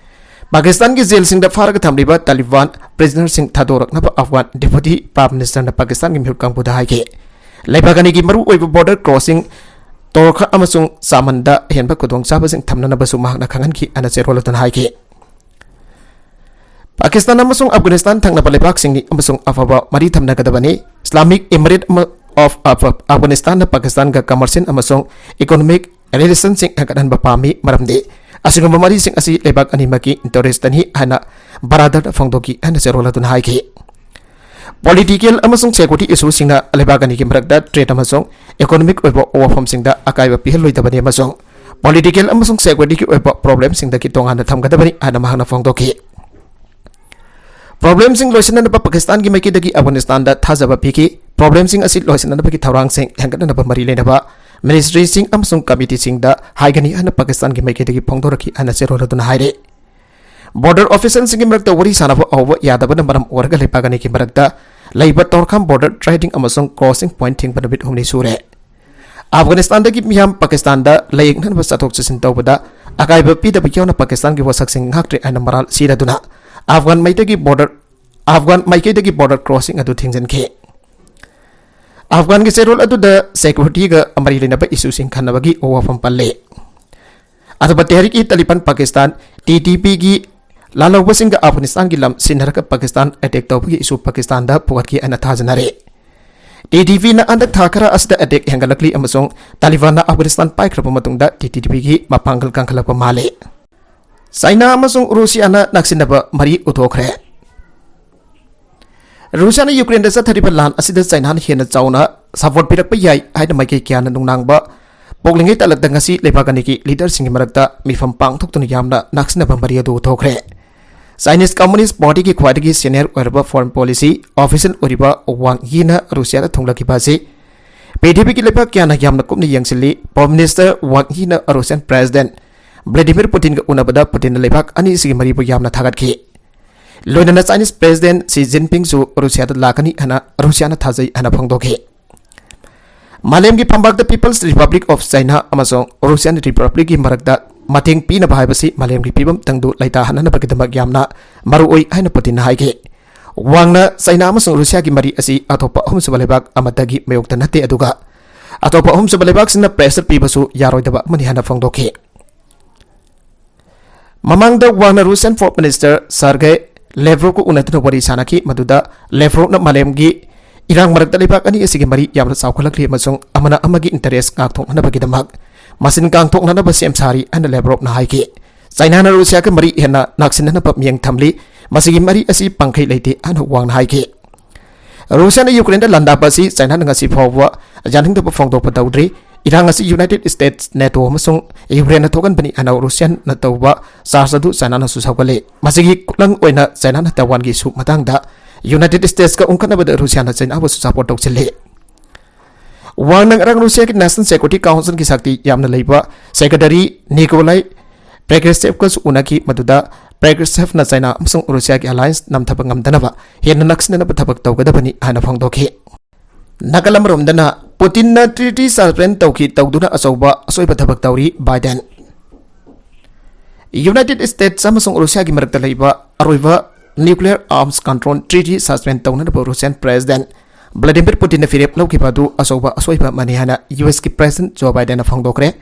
ꯄꯥꯀꯤꯁꯇꯥꯟꯒꯤ ꯖꯦꯜꯁꯤꯡꯗ ꯐꯥꯔꯒ ꯊꯝꯂꯤꯕ ꯇꯥꯂꯤꯕꯥꯟ prisonerꯁꯤꯡ ꯊꯥꯗꯣꯔꯛꯅꯕ Afghan Deputy Prime Ministerꯅ ꯄꯥꯀꯤꯁꯇꯥꯟꯒꯤ ꯃꯤꯍꯨꯠ ꯀꯥꯡꯕꯨꯗ ꯍꯥꯏꯈꯤ꯫ ꯂꯩꯕꯥꯛ ꯑꯅꯤꯒꯤ ꯃꯔꯨꯑꯣꯏꯕ border crossing ꯇꯣꯔꯈꯥ ꯑꯃꯁꯨꯡ ꯆꯥꯃꯟꯗ ꯑꯍꯦꯟꯕ ꯈꯨꯗꯣꯡꯆꯥꯕꯁꯤꯡ ꯊꯝꯅꯅꯕꯁꯨ ꯃꯍꯥꯛꯅ ꯈꯪꯍꯟꯈꯤ ꯍꯥꯏꯅ ꯆꯦꯔꯣꯜ ꯑꯗꯨꯅ ꯍꯥꯏꯈꯤ꯫ ꯄꯥꯀꯤꯁꯇꯥꯟ ꯑꯃꯁꯨꯡ ꯑꯐꯒꯥꯅꯤꯁꯇꯥꯟ ꯊꯪꯅꯕ ꯂꯩꯕꯥꯛꯁꯤꯡꯅꯤ ꯑꯃꯁꯨꯡ ꯑꯐꯕ ꯃꯔꯤ ꯊꯝꯅꯒꯗꯕꯅꯤ꯫ Islamic Emirate ꯑꯃ-, of Af-, Afghanistanꯅ ꯄꯥꯀꯤꯁꯇꯥꯟꯒ commercial ꯑꯃꯁꯨꯡ economic relationꯁꯤꯡ ꯍꯦꯟꯒꯠꯍꯟꯕ ꯄꯥꯝꯃꯤ, ꯃꯔꯝꯗꯤ ꯑꯁꯤꯒꯨꯝꯕ ꯃꯔꯤꯁꯤꯡ ꯑꯁꯤ ꯂꯩꯕꯥꯛ ꯑꯅꯤꯃꯛꯀꯤ interestꯇꯅꯤ ꯍꯥꯏꯅ ꯕꯔꯥꯗꯔꯅ ꯐꯣꯡꯗꯣꯛꯈꯤ ꯍꯥꯏꯅ ꯆꯦꯔꯣꯜ ꯑꯗꯨꯅ ꯍꯥꯏꯈꯤ꯫ Political ꯑꯃꯁꯨꯡ security issueꯁꯤꯡꯅ ꯂꯩꯕꯥꯛ ꯑꯅꯤꯒꯤ ꯃꯔꯛꯇ trade ꯑꯃꯁꯨꯡ economic ꯑꯣꯏꯕ ꯋꯥꯐꯝꯁꯤꯡꯗ ꯑꯀꯥꯏꯕ ꯄꯤꯍꯜꯂꯣꯏꯗꯕꯅꯤ ꯑꯃꯁꯨꯡ political ꯑꯃꯁꯨꯡ securityꯒꯤ ꯑꯣꯏꯕ problemꯁꯤꯡꯗꯒꯤ ꯇꯣꯉꯥꯟꯅ ꯊꯝꯒꯗꯕꯅꯤ ꯍꯥꯏꯅ ꯃꯍꯥꯛꯅ ꯐꯣꯡꯗꯣꯛꯈꯤ꯫ Problemꯁꯤꯡ ꯂꯣꯏꯁꯤꯟꯅꯅꯕ ꯄꯥꯀꯤꯁꯇꯥꯟꯒꯤ ꯃꯥꯏꯀꯩꯗꯒꯤ ꯑꯐꯒꯥꯅꯤꯁꯇꯥꯟꯗ ꯊꯥꯖꯕ ꯄꯤꯈꯤ꯫ Problemꯁꯤꯡ ꯑꯁꯤ ꯂꯣꯏꯁꯤꯟꯅꯅꯕꯒꯤ ꯊꯧꯔꯥꯡꯁꯤꯡ ꯍꯦꯟꯒꯠꯅꯅꯕ ꯃꯔꯤ ꯂꯩꯅꯕ ministryꯁꯤꯡ ꯑꯃꯁꯨꯡ committeeꯁꯤꯡꯗ ꯍꯥꯏꯒꯅꯤ ꯍꯥꯏꯅ ꯄꯥꯀꯤꯁꯇꯥꯟꯒꯤ ꯃꯥꯏꯀꯩꯗꯒꯤ ꯐꯣꯡꯗꯣꯔꯛꯈꯤ ꯍꯥꯏꯅ ꯆꯦꯔꯣꯜ ꯑꯗꯨꯅ ꯍꯥꯏꯔꯤ꯫ Border officialꯁꯤꯡꯒꯤ ꯃꯔꯛꯇ ꯋꯥꯔꯤ ꯁꯥꯅꯕ ꯍꯧꯕ ꯌꯥꯗꯕꯅ ꯃꯔꯝ ꯑꯣꯏꯔꯒ ꯂꯩꯕꯥꯛ ꯑꯅꯤꯒꯤ ꯃꯔꯛꯇ ꯂꯩꯕ ꯇꯣꯔꯈꯥꯝ border trading ꯑꯃꯁꯨꯡ crossing point ꯊꯤꯡꯕ ꯅꯨꯃꯤꯠ ꯍꯨꯝꯅꯤ ꯁꯨꯔꯦ꯫ ꯑꯐꯒꯥꯅꯤꯁꯇꯥꯟꯗꯒꯤ ꯃꯤꯌꯥꯝ ꯄꯥꯀꯤꯁꯇꯥꯟꯗ ꯂꯥꯌꯦꯡꯅꯅꯕ ꯆꯠꯊꯣꯛ ꯆꯠꯁꯤꯟ ꯇꯧꯕꯗ ꯑꯀꯥꯏꯕ ꯄꯤꯗꯕ ꯌꯥꯎꯅ ꯄꯥꯀꯤꯁꯇꯥꯟꯒꯤ ꯋꯥꯁꯛꯁꯤꯡ ꯉꯥꯛꯇ꯭ꯔꯦ ꯍꯥꯏꯅ ꯃꯔꯥꯜ ꯁꯤꯔꯗꯨꯅ ꯑꯐꯒꯥꯟ ꯃꯥꯏꯀꯩꯗꯒꯤ ꯕꯣꯔꯗꯔ, ꯑꯐꯒꯥꯟ ꯃꯥꯏꯀꯩꯗꯒꯤ ꯕꯣꯔꯗꯔ ꯀ꯭ꯔꯣꯁꯤꯡ ꯑꯗꯨ ꯊꯤꯡꯖꯤꯟꯈꯤ꯫ ꯑꯐꯒꯥꯟꯒꯤ ꯆꯦꯔꯣꯜ ꯑꯗꯨꯗ ꯁꯦꯀ꯭ꯌꯨꯔꯤꯇꯤꯒ ꯃꯔꯤ ꯂꯩꯅꯕ ꯏꯁꯨꯁꯤꯡ ꯈꯟꯅꯕꯒꯤ ꯋꯥꯐꯝ ꯄꯜꯂꯤ꯫ ꯑꯗꯨꯕꯨ ꯇꯦꯍꯔꯤꯛ ꯏ ꯇꯥꯂꯤꯕꯥꯟ ꯄꯥꯀꯤꯁꯇꯥꯟ, ꯇꯤ ꯇꯤ ꯄꯤꯒꯤ ꯂꯥꯜꯍꯧꯕꯁꯤꯡꯒ ꯑꯐꯒꯥꯅꯤꯁꯇꯥꯟꯒꯤ ꯂꯝ ꯁꯤꯟꯅꯔꯒ ꯄꯥꯀꯤꯁꯇꯥꯟ ꯑꯦꯇꯦꯛ ꯇꯧꯕꯒꯤ ꯏꯁꯨ ꯄꯥꯀꯤꯁꯇꯥꯟꯗ ꯄꯨꯈꯠꯈꯤ ꯍꯥꯏꯅ ꯊꯥꯖꯅꯔꯤ꯫ ꯇꯤ ꯇꯤ ꯄꯤꯅ ꯍꯟꯗꯛ ꯊꯥ ꯈꯔ ꯑꯁꯤꯗ ꯑꯦꯇꯦꯛ ꯍꯦꯟꯒꯠꯂꯛꯂꯤ ꯑꯃꯁꯨꯡ ꯇꯥꯂꯤꯕꯥꯟꯅ ꯑꯐꯒꯥꯅꯤꯁꯇꯥꯟ ꯄꯥꯏꯈ꯭ꯔꯕ ꯃꯇꯨꯡꯗ ꯇꯤ ꯇꯤ ꯄꯤꯒꯤ ꯃꯄꯥꯡꯒꯜ ꯀꯟꯈꯠꯂꯛꯄ ꯃꯥꯜꯂꯤ꯫ ꯆꯥꯏꯅꯥ ꯑꯃꯁꯨꯡ ꯔꯨꯁꯤꯌꯥꯅ ꯅꯛꯁꯤꯟꯅꯕ ꯃꯔꯤ ꯎꯠꯊꯣꯛꯈ꯭ꯔꯦ꯫ ꯔꯨꯁꯤꯌꯥꯅ ꯌꯨꯀ꯭ꯔꯦꯟꯗ ꯆꯠꯊꯔꯤꯕ ꯂꯥꯟ ꯑꯁꯤꯗ ꯆꯥꯏꯅꯥꯅ ꯍꯦꯟꯅ ꯆꯥꯎꯅ ꯁꯄꯣꯔꯠ ꯄꯤꯔꯛꯄ ꯌꯥꯏ ꯍꯥꯏꯅ ꯃꯥꯏꯀꯩ ꯀꯌꯥꯅ ꯅꯨꯡꯅꯥꯡꯕ ꯄꯣꯛꯂꯤꯉꯩ ꯇꯥꯂꯛꯇ ꯉꯁꯤ ꯂꯩꯕꯥꯛ ꯑꯅꯤꯒꯤ ꯂꯤꯗꯔꯁꯤꯡꯒꯤ ꯃꯔꯛꯇ ꯃꯤꯐꯝ ꯄꯥꯡꯊꯣꯛꯇꯨꯅ ꯌꯥꯝꯅ ꯅꯛꯁꯤꯟꯅꯕ ꯃꯔꯤ ꯑꯗꯨ ꯎꯠꯊꯣꯛꯈ꯭ꯔꯦ꯫ ꯆꯥꯏꯅꯤꯁ ꯀꯝꯃꯨꯅꯤꯁ ꯄꯥꯔꯇꯤꯒꯤ ꯈ꯭ꯋꯥꯏꯗꯒꯤ ꯁꯦꯅꯤꯌꯔ ꯑꯣꯏꯔꯕ ꯐꯣꯔꯦꯟ ꯄꯣꯂꯤꯁꯤ ꯑꯣꯐꯤꯁꯤꯌꯦꯜ ꯑꯣꯏꯔꯤꯕ ꯋꯥꯡ ꯌꯤꯅ ꯔꯨꯁꯤꯌꯥꯗ ꯊꯨꯡꯂꯛꯈꯤꯕ ꯑꯁꯤ ꯄ꯭ꯔꯤꯊꯤꯕꯤꯒꯤ ꯂꯩꯕꯥꯛ ꯀꯌꯥꯅ ꯌꯥꯝꯅ ꯀꯨꯞꯅ ꯌꯦꯡꯁꯤꯜꯂꯤ꯫ ꯄ꯭ꯔꯥꯏꯝ ꯃꯤꯅꯤꯁꯇꯔ ꯋꯥꯡ ꯌꯤꯅ ꯔꯨꯁꯤꯌꯥꯟ ꯄ꯭ꯔꯦꯁꯤꯗꯦꯟꯠ ꯚ꯭ꯂꯦꯗꯤꯃꯤꯔ ꯄꯨꯇꯤꯟꯒ ꯎꯅꯕꯗ ꯄꯨꯇꯤꯟꯅ ꯂꯩꯕꯥꯛ ꯑꯅꯤꯁꯤꯒꯤ ꯃꯔꯤꯕꯨ ꯌꯥꯝꯅ ꯊꯥꯒꯠꯈꯤ꯫ ꯂꯣꯏꯅꯅ ꯆꯥꯏꯅꯤꯁ ꯄ꯭ꯔꯦꯁꯤꯗꯦꯟꯠ ꯁꯤ ꯖꯤꯟꯄꯤꯡꯁꯨ ꯔꯨꯁꯤꯌꯥꯗ ꯂꯥꯛꯀꯅꯤ ꯍꯥꯏꯅ ꯔꯨꯁꯤꯌꯥꯅ ꯊꯥꯖꯩ ꯍꯥꯏꯅ ꯐꯣꯡꯗꯣꯛꯈꯤ꯫ ꯃꯥꯂꯦꯝꯒꯤ ꯐꯝꯕꯥꯛꯇ ꯄꯤꯄꯜꯁ ꯔꯤꯄꯕ꯭ꯂꯤꯛ ꯑꯣꯐ ꯆꯥꯏꯅꯥ ꯑꯃꯁꯨꯡ ꯔꯨꯁꯤꯌꯥꯟ ꯔꯤꯄꯕ꯭ꯂꯤꯛꯀꯤ ꯃꯔꯛꯇ ꯃꯇꯦꯡ ꯄꯤꯅꯕ ꯍꯥꯏꯕꯁꯤ ꯃꯥꯂꯦꯝꯒꯤ ꯐꯤꯕꯝ ꯇꯪꯗꯨ ꯂꯩꯇꯥꯍꯟꯅꯅꯕꯒꯤꯗꯃꯛ ꯌꯥꯝꯅ ꯃꯔꯨꯑꯣꯏ ꯍꯥꯏꯅ ꯄꯨꯇꯤꯟꯅ ꯍꯥꯏꯈꯤ꯫ ꯋꯥꯡꯅ ꯆꯥꯏꯅꯥ ꯑꯃꯁꯨꯡ ꯔꯨꯁꯤꯌꯥꯒꯤ ꯃꯔꯤ ꯑꯁꯤ ꯑꯇꯣꯞꯄ ꯑꯍꯨꯝꯁꯨꯕ ꯂꯩꯕꯥꯛ ꯑꯃꯠꯇꯒꯤ ꯃꯥꯌꯣꯛꯇ ꯅꯠꯇꯦ, ꯑꯗꯨꯒ ꯑꯇꯣꯞꯄ ꯑꯍꯨꯝꯁꯨꯕ ꯂꯩꯕꯥꯛꯁꯤꯡꯅ ꯄ꯭ꯔꯦꯁꯔ ꯄꯤꯕꯁꯨ ꯌꯥꯔꯣꯏꯗꯕ ꯑꯃꯅꯤ ꯍꯥꯏꯅ ꯐꯣꯡꯗꯣꯛꯈꯤ꯫ ꯃꯃꯥꯡꯗ ꯋꯥꯡꯅ ꯔꯨꯁꯤꯌꯟ ꯐꯣꯔꯦꯟ ꯃꯤꯅꯤꯁꯇꯔ ꯁꯥꯔꯒꯦ ꯂꯦꯚ꯭ꯔꯣꯚꯀ ꯎꯅꯗꯨꯅ ꯋꯥꯔꯤ ꯁꯥꯅꯈꯤ, ꯃꯗꯨꯗ ꯂꯦꯚ꯭ꯔꯣꯚꯅ ꯃꯥꯂꯦꯝꯒꯤ ꯏꯔꯥꯡ ꯃꯔꯛꯇ ꯂꯩꯕꯥꯛ ꯑꯅꯤ ꯑꯁꯤꯒꯤ ꯃꯔꯤ ꯌꯥꯝꯅ ꯆꯥꯎꯈꯠꯂꯛꯂꯤ ꯑꯃꯁꯨꯡ ꯑꯃꯅ ꯑꯃꯒꯤ ꯏꯟꯇꯔꯦꯁ ꯉꯥꯛꯊꯣꯛꯅꯅꯕꯒꯤꯗꯃꯛ ꯃꯆꯤꯟ ꯀꯥꯡꯊꯣꯛꯅꯅꯕ ꯁꯦꯝ ꯁꯥꯔꯤ ꯍꯥꯏꯅ ꯂꯦꯚ꯭ꯔꯣꯚꯅ ꯍꯥꯏꯈꯤ꯫ ꯆꯥꯏꯅꯥꯅ ꯔꯨꯁꯤꯌꯥꯒ ꯃꯔꯤ ꯍꯦꯟꯅ ꯅꯛꯁꯤꯟꯅꯅꯕ ꯃꯤꯠꯌꯦꯡ ꯊꯝꯂꯤ, ꯃꯁꯤꯒꯤ ꯃꯔꯤ ꯑꯁꯤ ꯄꯥꯡꯈꯩ ꯂꯩꯇꯦ ꯍꯥꯏꯅ ꯋꯥꯡꯅ ꯍꯥꯏꯈꯤ꯫ ꯔꯨꯁꯤꯌꯥꯅ ꯌꯨꯀ꯭ꯔꯦꯟꯗ ꯂꯥꯟꯗꯥꯕ ꯑꯁꯤ ꯆꯥꯏꯅꯥꯅ ꯉꯁꯤ ꯐꯥꯎꯕ ꯌꯥꯅꯤꯡꯗꯕ ꯐꯣꯡꯗꯣꯛꯄ ꯇꯧꯗ꯭ꯔꯤ꯫ ꯏꯔꯥꯡ ꯑꯁꯤ ꯌꯨꯅꯥꯏꯇꯦꯗ ꯁ꯭ꯇꯦꯠꯁ, ꯅꯦꯇꯣ ꯑꯃꯁꯨꯡ ꯌꯨꯀ꯭ꯔꯦꯟꯅ ꯊꯣꯛꯍꯟꯕꯅꯤ ꯍꯥꯏꯅ ꯔꯨꯁꯤꯌꯥꯅ ꯇꯧꯕ ꯆꯥꯔꯖ ꯑꯗꯨ ꯆꯥꯏꯅꯥꯅꯁꯨ ꯁꯧꯒꯠꯂꯤ꯫ ꯃꯁꯤꯒꯤ ꯈꯨꯠꯂꯪ ꯑꯣꯏꯅ ꯆꯥꯏꯅꯥꯅ ꯇꯥꯏꯋꯥꯟꯒꯤ ꯏꯁꯨ ꯃꯇꯥꯡꯗ ꯌꯨꯅꯥꯏꯇꯦꯗ ꯁ꯭ꯇꯦꯠꯁꯀ ꯎꯪꯈꯠꯅꯕꯗ ꯔꯨꯁꯤꯌꯥꯅ ꯆꯥꯏꯅꯥꯕꯨꯁꯨ ꯁꯄꯣꯔꯠ ꯇꯧꯁꯤꯜꯂꯤ꯫ ꯋꯥꯡꯅ ꯉꯔꯥꯡ ꯔꯨꯁꯤꯌꯥꯒꯤ ꯅꯦꯁꯅꯦꯜ ꯁꯦꯀ꯭ꯌꯨꯔꯤꯇꯤ ꯀꯥꯎꯟꯁꯤꯜꯒꯤ ꯁꯛꯇꯤ ꯌꯥꯝꯅ ꯂꯩꯕ ꯁꯦꯀ꯭ꯔꯦꯇꯔꯤ ꯅꯤꯀꯣꯂꯥꯏ ꯄ꯭ꯔꯦꯒ꯭ꯔꯦꯁꯦꯚꯀꯁꯨ ꯎꯅꯈꯤ, ꯃꯗꯨꯗ ꯄ꯭ꯔꯦꯒ꯭ꯔꯦꯁꯦꯚꯅ ꯆꯥꯏꯅꯥ ꯑꯃꯁꯨꯡ ꯔꯨꯁꯤꯌꯥꯒꯤ ꯑꯦꯂꯥꯌꯟꯁ ꯅꯝꯊꯕ ꯉꯝꯗꯅꯕ ꯍꯦꯟꯅ ꯅꯛꯁꯤꯟꯅꯅꯕ ꯊꯕꯛ ꯇꯧꯒꯗꯕꯅꯤ ꯍꯥꯏꯅ ꯐꯣꯡꯗꯣꯛꯈꯤ꯫ ꯅꯥꯀꯜ ꯑꯃꯔꯣꯝꯗꯅ ꯄꯨꯇꯤꯟꯅ treaty suspend ꯇꯧꯈꯤ ꯇꯧꯗꯨꯅ ꯑꯆꯧꯕ ꯑꯁꯣꯏꯕ ꯊꯕꯛ ꯇꯧꯔꯤ ꯕꯥꯏꯗꯦꯟ꯫ United States ꯑꯃꯁꯨꯡ ꯔꯨꯁꯤꯌꯥꯒꯤ ꯃꯔꯛꯇ ꯂꯩꯕ ꯑꯔꯣꯏꯕ nuclear arms control treaty suspend ꯇꯧꯅꯅꯕ Russian President Vladimir Putinꯅ ꯐꯤꯔꯦꯞ ꯂꯧꯈꯤꯕ ꯑꯗꯨ ꯑꯆꯧꯕ ꯑꯁꯣꯏꯕ ꯑꯃꯅꯤ ꯍꯥꯏꯅ ꯌꯨ ꯑꯦꯁꯀꯤ President Joe Bidenꯅ ꯐꯣꯡꯗꯣꯛꯈ꯭ꯔꯦ꯫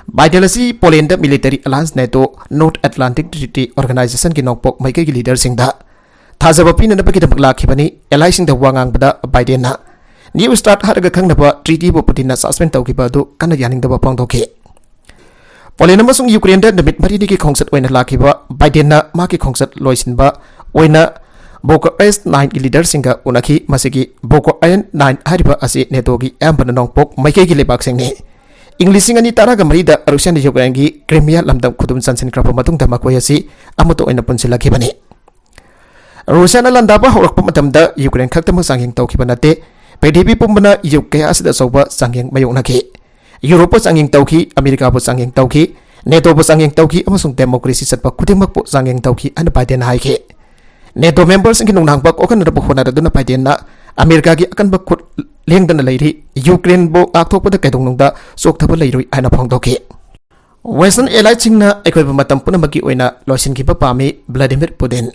ꯕꯥꯏꯗꯦꯟ ꯑꯁꯤ ꯄꯣꯂꯦꯟꯗ military alliance NATO North Atlantic Treaty Organizationꯒꯤ ꯅꯣꯡꯄꯣꯛ ꯃꯥꯏꯀꯩꯒꯤ leaderꯁꯤꯡꯗ ꯊꯥꯖꯕ ꯄꯤꯅꯅꯕꯒꯤꯗꯃꯛ ꯂꯥꯛꯈꯤꯕꯅꯤ꯫ Allyꯁꯤꯡꯗ ꯋꯥ ꯉꯥꯡꯕꯗ ꯕꯥꯏꯗꯦꯟꯅ New START ꯍꯥꯏꯔꯒ ꯈꯪꯅꯕ treatyꯕꯨ ꯄꯨꯇꯤꯟꯅ suspend ꯇꯧꯈꯤꯕ ꯑꯗꯨ ꯀꯟꯅ ꯌꯥꯅꯤꯡꯗꯕ ꯐꯣꯡꯗꯣꯛꯈꯤ꯫ ꯄꯣꯂꯦꯟ ꯑꯃꯁꯨꯡ ꯌꯨꯀ꯭ꯔꯦꯟꯗ ꯅꯨꯃꯤꯠ ꯃꯔꯤꯅꯤꯒꯤ ꯈꯣꯡꯆꯠ ꯑꯣꯏꯅ ꯂꯥꯛꯈꯤꯕ ꯕꯥꯏꯗꯦꯟꯅ ꯃꯥꯒꯤ ꯈꯣꯡꯆꯠ ꯂꯣꯏꯁꯤꯟꯕ ꯑꯣꯏꯅ ꯕꯣꯀꯣꯔꯦꯁ ꯅꯥꯏꯟꯒꯤ leaderꯁꯤꯡꯒ ꯎꯅꯈꯤ꯫ ꯃꯁꯤꯒꯤ ꯕꯣꯀꯣꯔꯦꯁ ꯅꯥꯏꯟ ꯍꯥꯏꯔꯤꯕ ꯑꯁꯤ NATOꯒꯤ ꯑꯌꯥꯝꯕꯅ ꯅꯣꯡꯄꯣꯛ ꯃꯥꯏꯀꯩꯒꯤ ꯂꯩꯕꯥꯛꯁꯤꯡꯅꯤ꯫ ꯏꯪ ꯂꯤꯁꯤꯡ ꯑꯅꯤ ꯇꯔꯥꯒ ꯃꯔꯤꯗ ꯔꯨꯁꯤꯌꯥꯅ ꯌꯨꯀ꯭ꯔꯦꯟꯒꯤ ꯀ꯭ꯔꯤꯃꯤꯌꯥ ꯂꯝꯗꯝ ꯈꯨꯗꯨꯝ ꯆꯟꯁꯤꯟꯈ꯭ꯔꯕ ꯃꯇꯨꯡꯗ ꯃꯈꯣꯏ ꯑꯁꯤ ꯑꯃꯠꯇ ꯑꯣꯏꯅ ꯄꯨꯟꯁꯤꯜꯂꯛꯈꯤꯕꯅꯤ꯫ ꯔꯨꯁꯤꯌꯥꯅ ꯂꯥꯟꯗꯥꯕ ꯍꯧꯔꯛꯄ ꯃꯇꯝꯗ ꯌꯨꯀ꯭ꯔꯦꯟ ꯈꯛꯇꯃꯛ ꯆꯥꯡꯌꯦꯡ ꯇꯧꯈꯤꯕ ꯅꯠꯇꯦ꯫ ꯄ꯭ꯔꯤꯊꯤꯕꯤ ꯄꯨꯝꯕꯅ ꯌꯨꯒ ꯀꯌꯥ ꯑꯁꯤꯗ ꯑꯆꯧꯕ ꯆꯥꯡꯌꯦꯡ ꯃꯥꯌꯣꯛꯅꯈꯤ꯫ ꯌꯨꯔꯣꯞꯄꯨ ꯆꯥꯡꯌꯦꯡ ꯇꯧꯈꯤ, ꯑꯃꯦꯔꯤꯀꯥꯕꯨ ꯆꯥꯡꯌꯦꯡ ꯇꯧꯈꯤ, NATOꯕꯨ ꯆꯥꯡꯌꯦꯡ ꯇꯧꯈꯤ ꯑꯃꯁꯨꯡ democracy ꯆꯠꯄ ꯈꯨꯗꯤꯡꯃꯛꯄꯨ ꯆꯥꯡꯌꯦꯡ ꯇꯧꯈꯤ ꯍꯥꯏꯅ ꯕꯥꯏꯗꯦꯟꯅ ꯍꯥꯏꯈꯤ꯫ NATO memberꯁꯤꯡꯒꯤ ꯅꯨꯡꯅꯥꯡꯕ ꯀꯣꯛꯍꯟꯅꯅꯕ ꯍꯣꯠꯅꯔꯗꯨꯅ ꯕꯥꯏꯗꯦꯟꯅ ꯑꯃꯦꯔꯤꯀꯥꯒꯤ ꯑꯀꯟꯕ ꯈꯨꯠ ꯂꯦꯡꯗꯅ ꯂꯩꯔꯤ, ꯌꯨꯀ꯭ꯔꯦꯟꯕꯨ ꯉꯥꯛꯊꯣꯛꯄꯗ ꯀꯩꯗꯧꯅꯨꯡꯗ ꯆꯣꯛꯊꯕ ꯂꯩꯔꯣꯏ ꯍꯥꯏꯅ ꯐꯣꯡꯗꯣꯛꯈꯤ꯫ Western allyꯁꯤꯡꯅ ꯑꯩꯈꯣꯏꯕꯨ ꯃꯇꯝ ꯄꯨꯝꯅꯃꯛꯀꯤ ꯑꯣꯏꯅ ꯂꯣꯏꯁꯤꯟꯈꯤꯕ ꯄꯥꯝꯃꯤ, ꯚ꯭ꯂꯥꯗꯤꯃꯤꯔ ꯄꯨꯇꯤꯟ꯫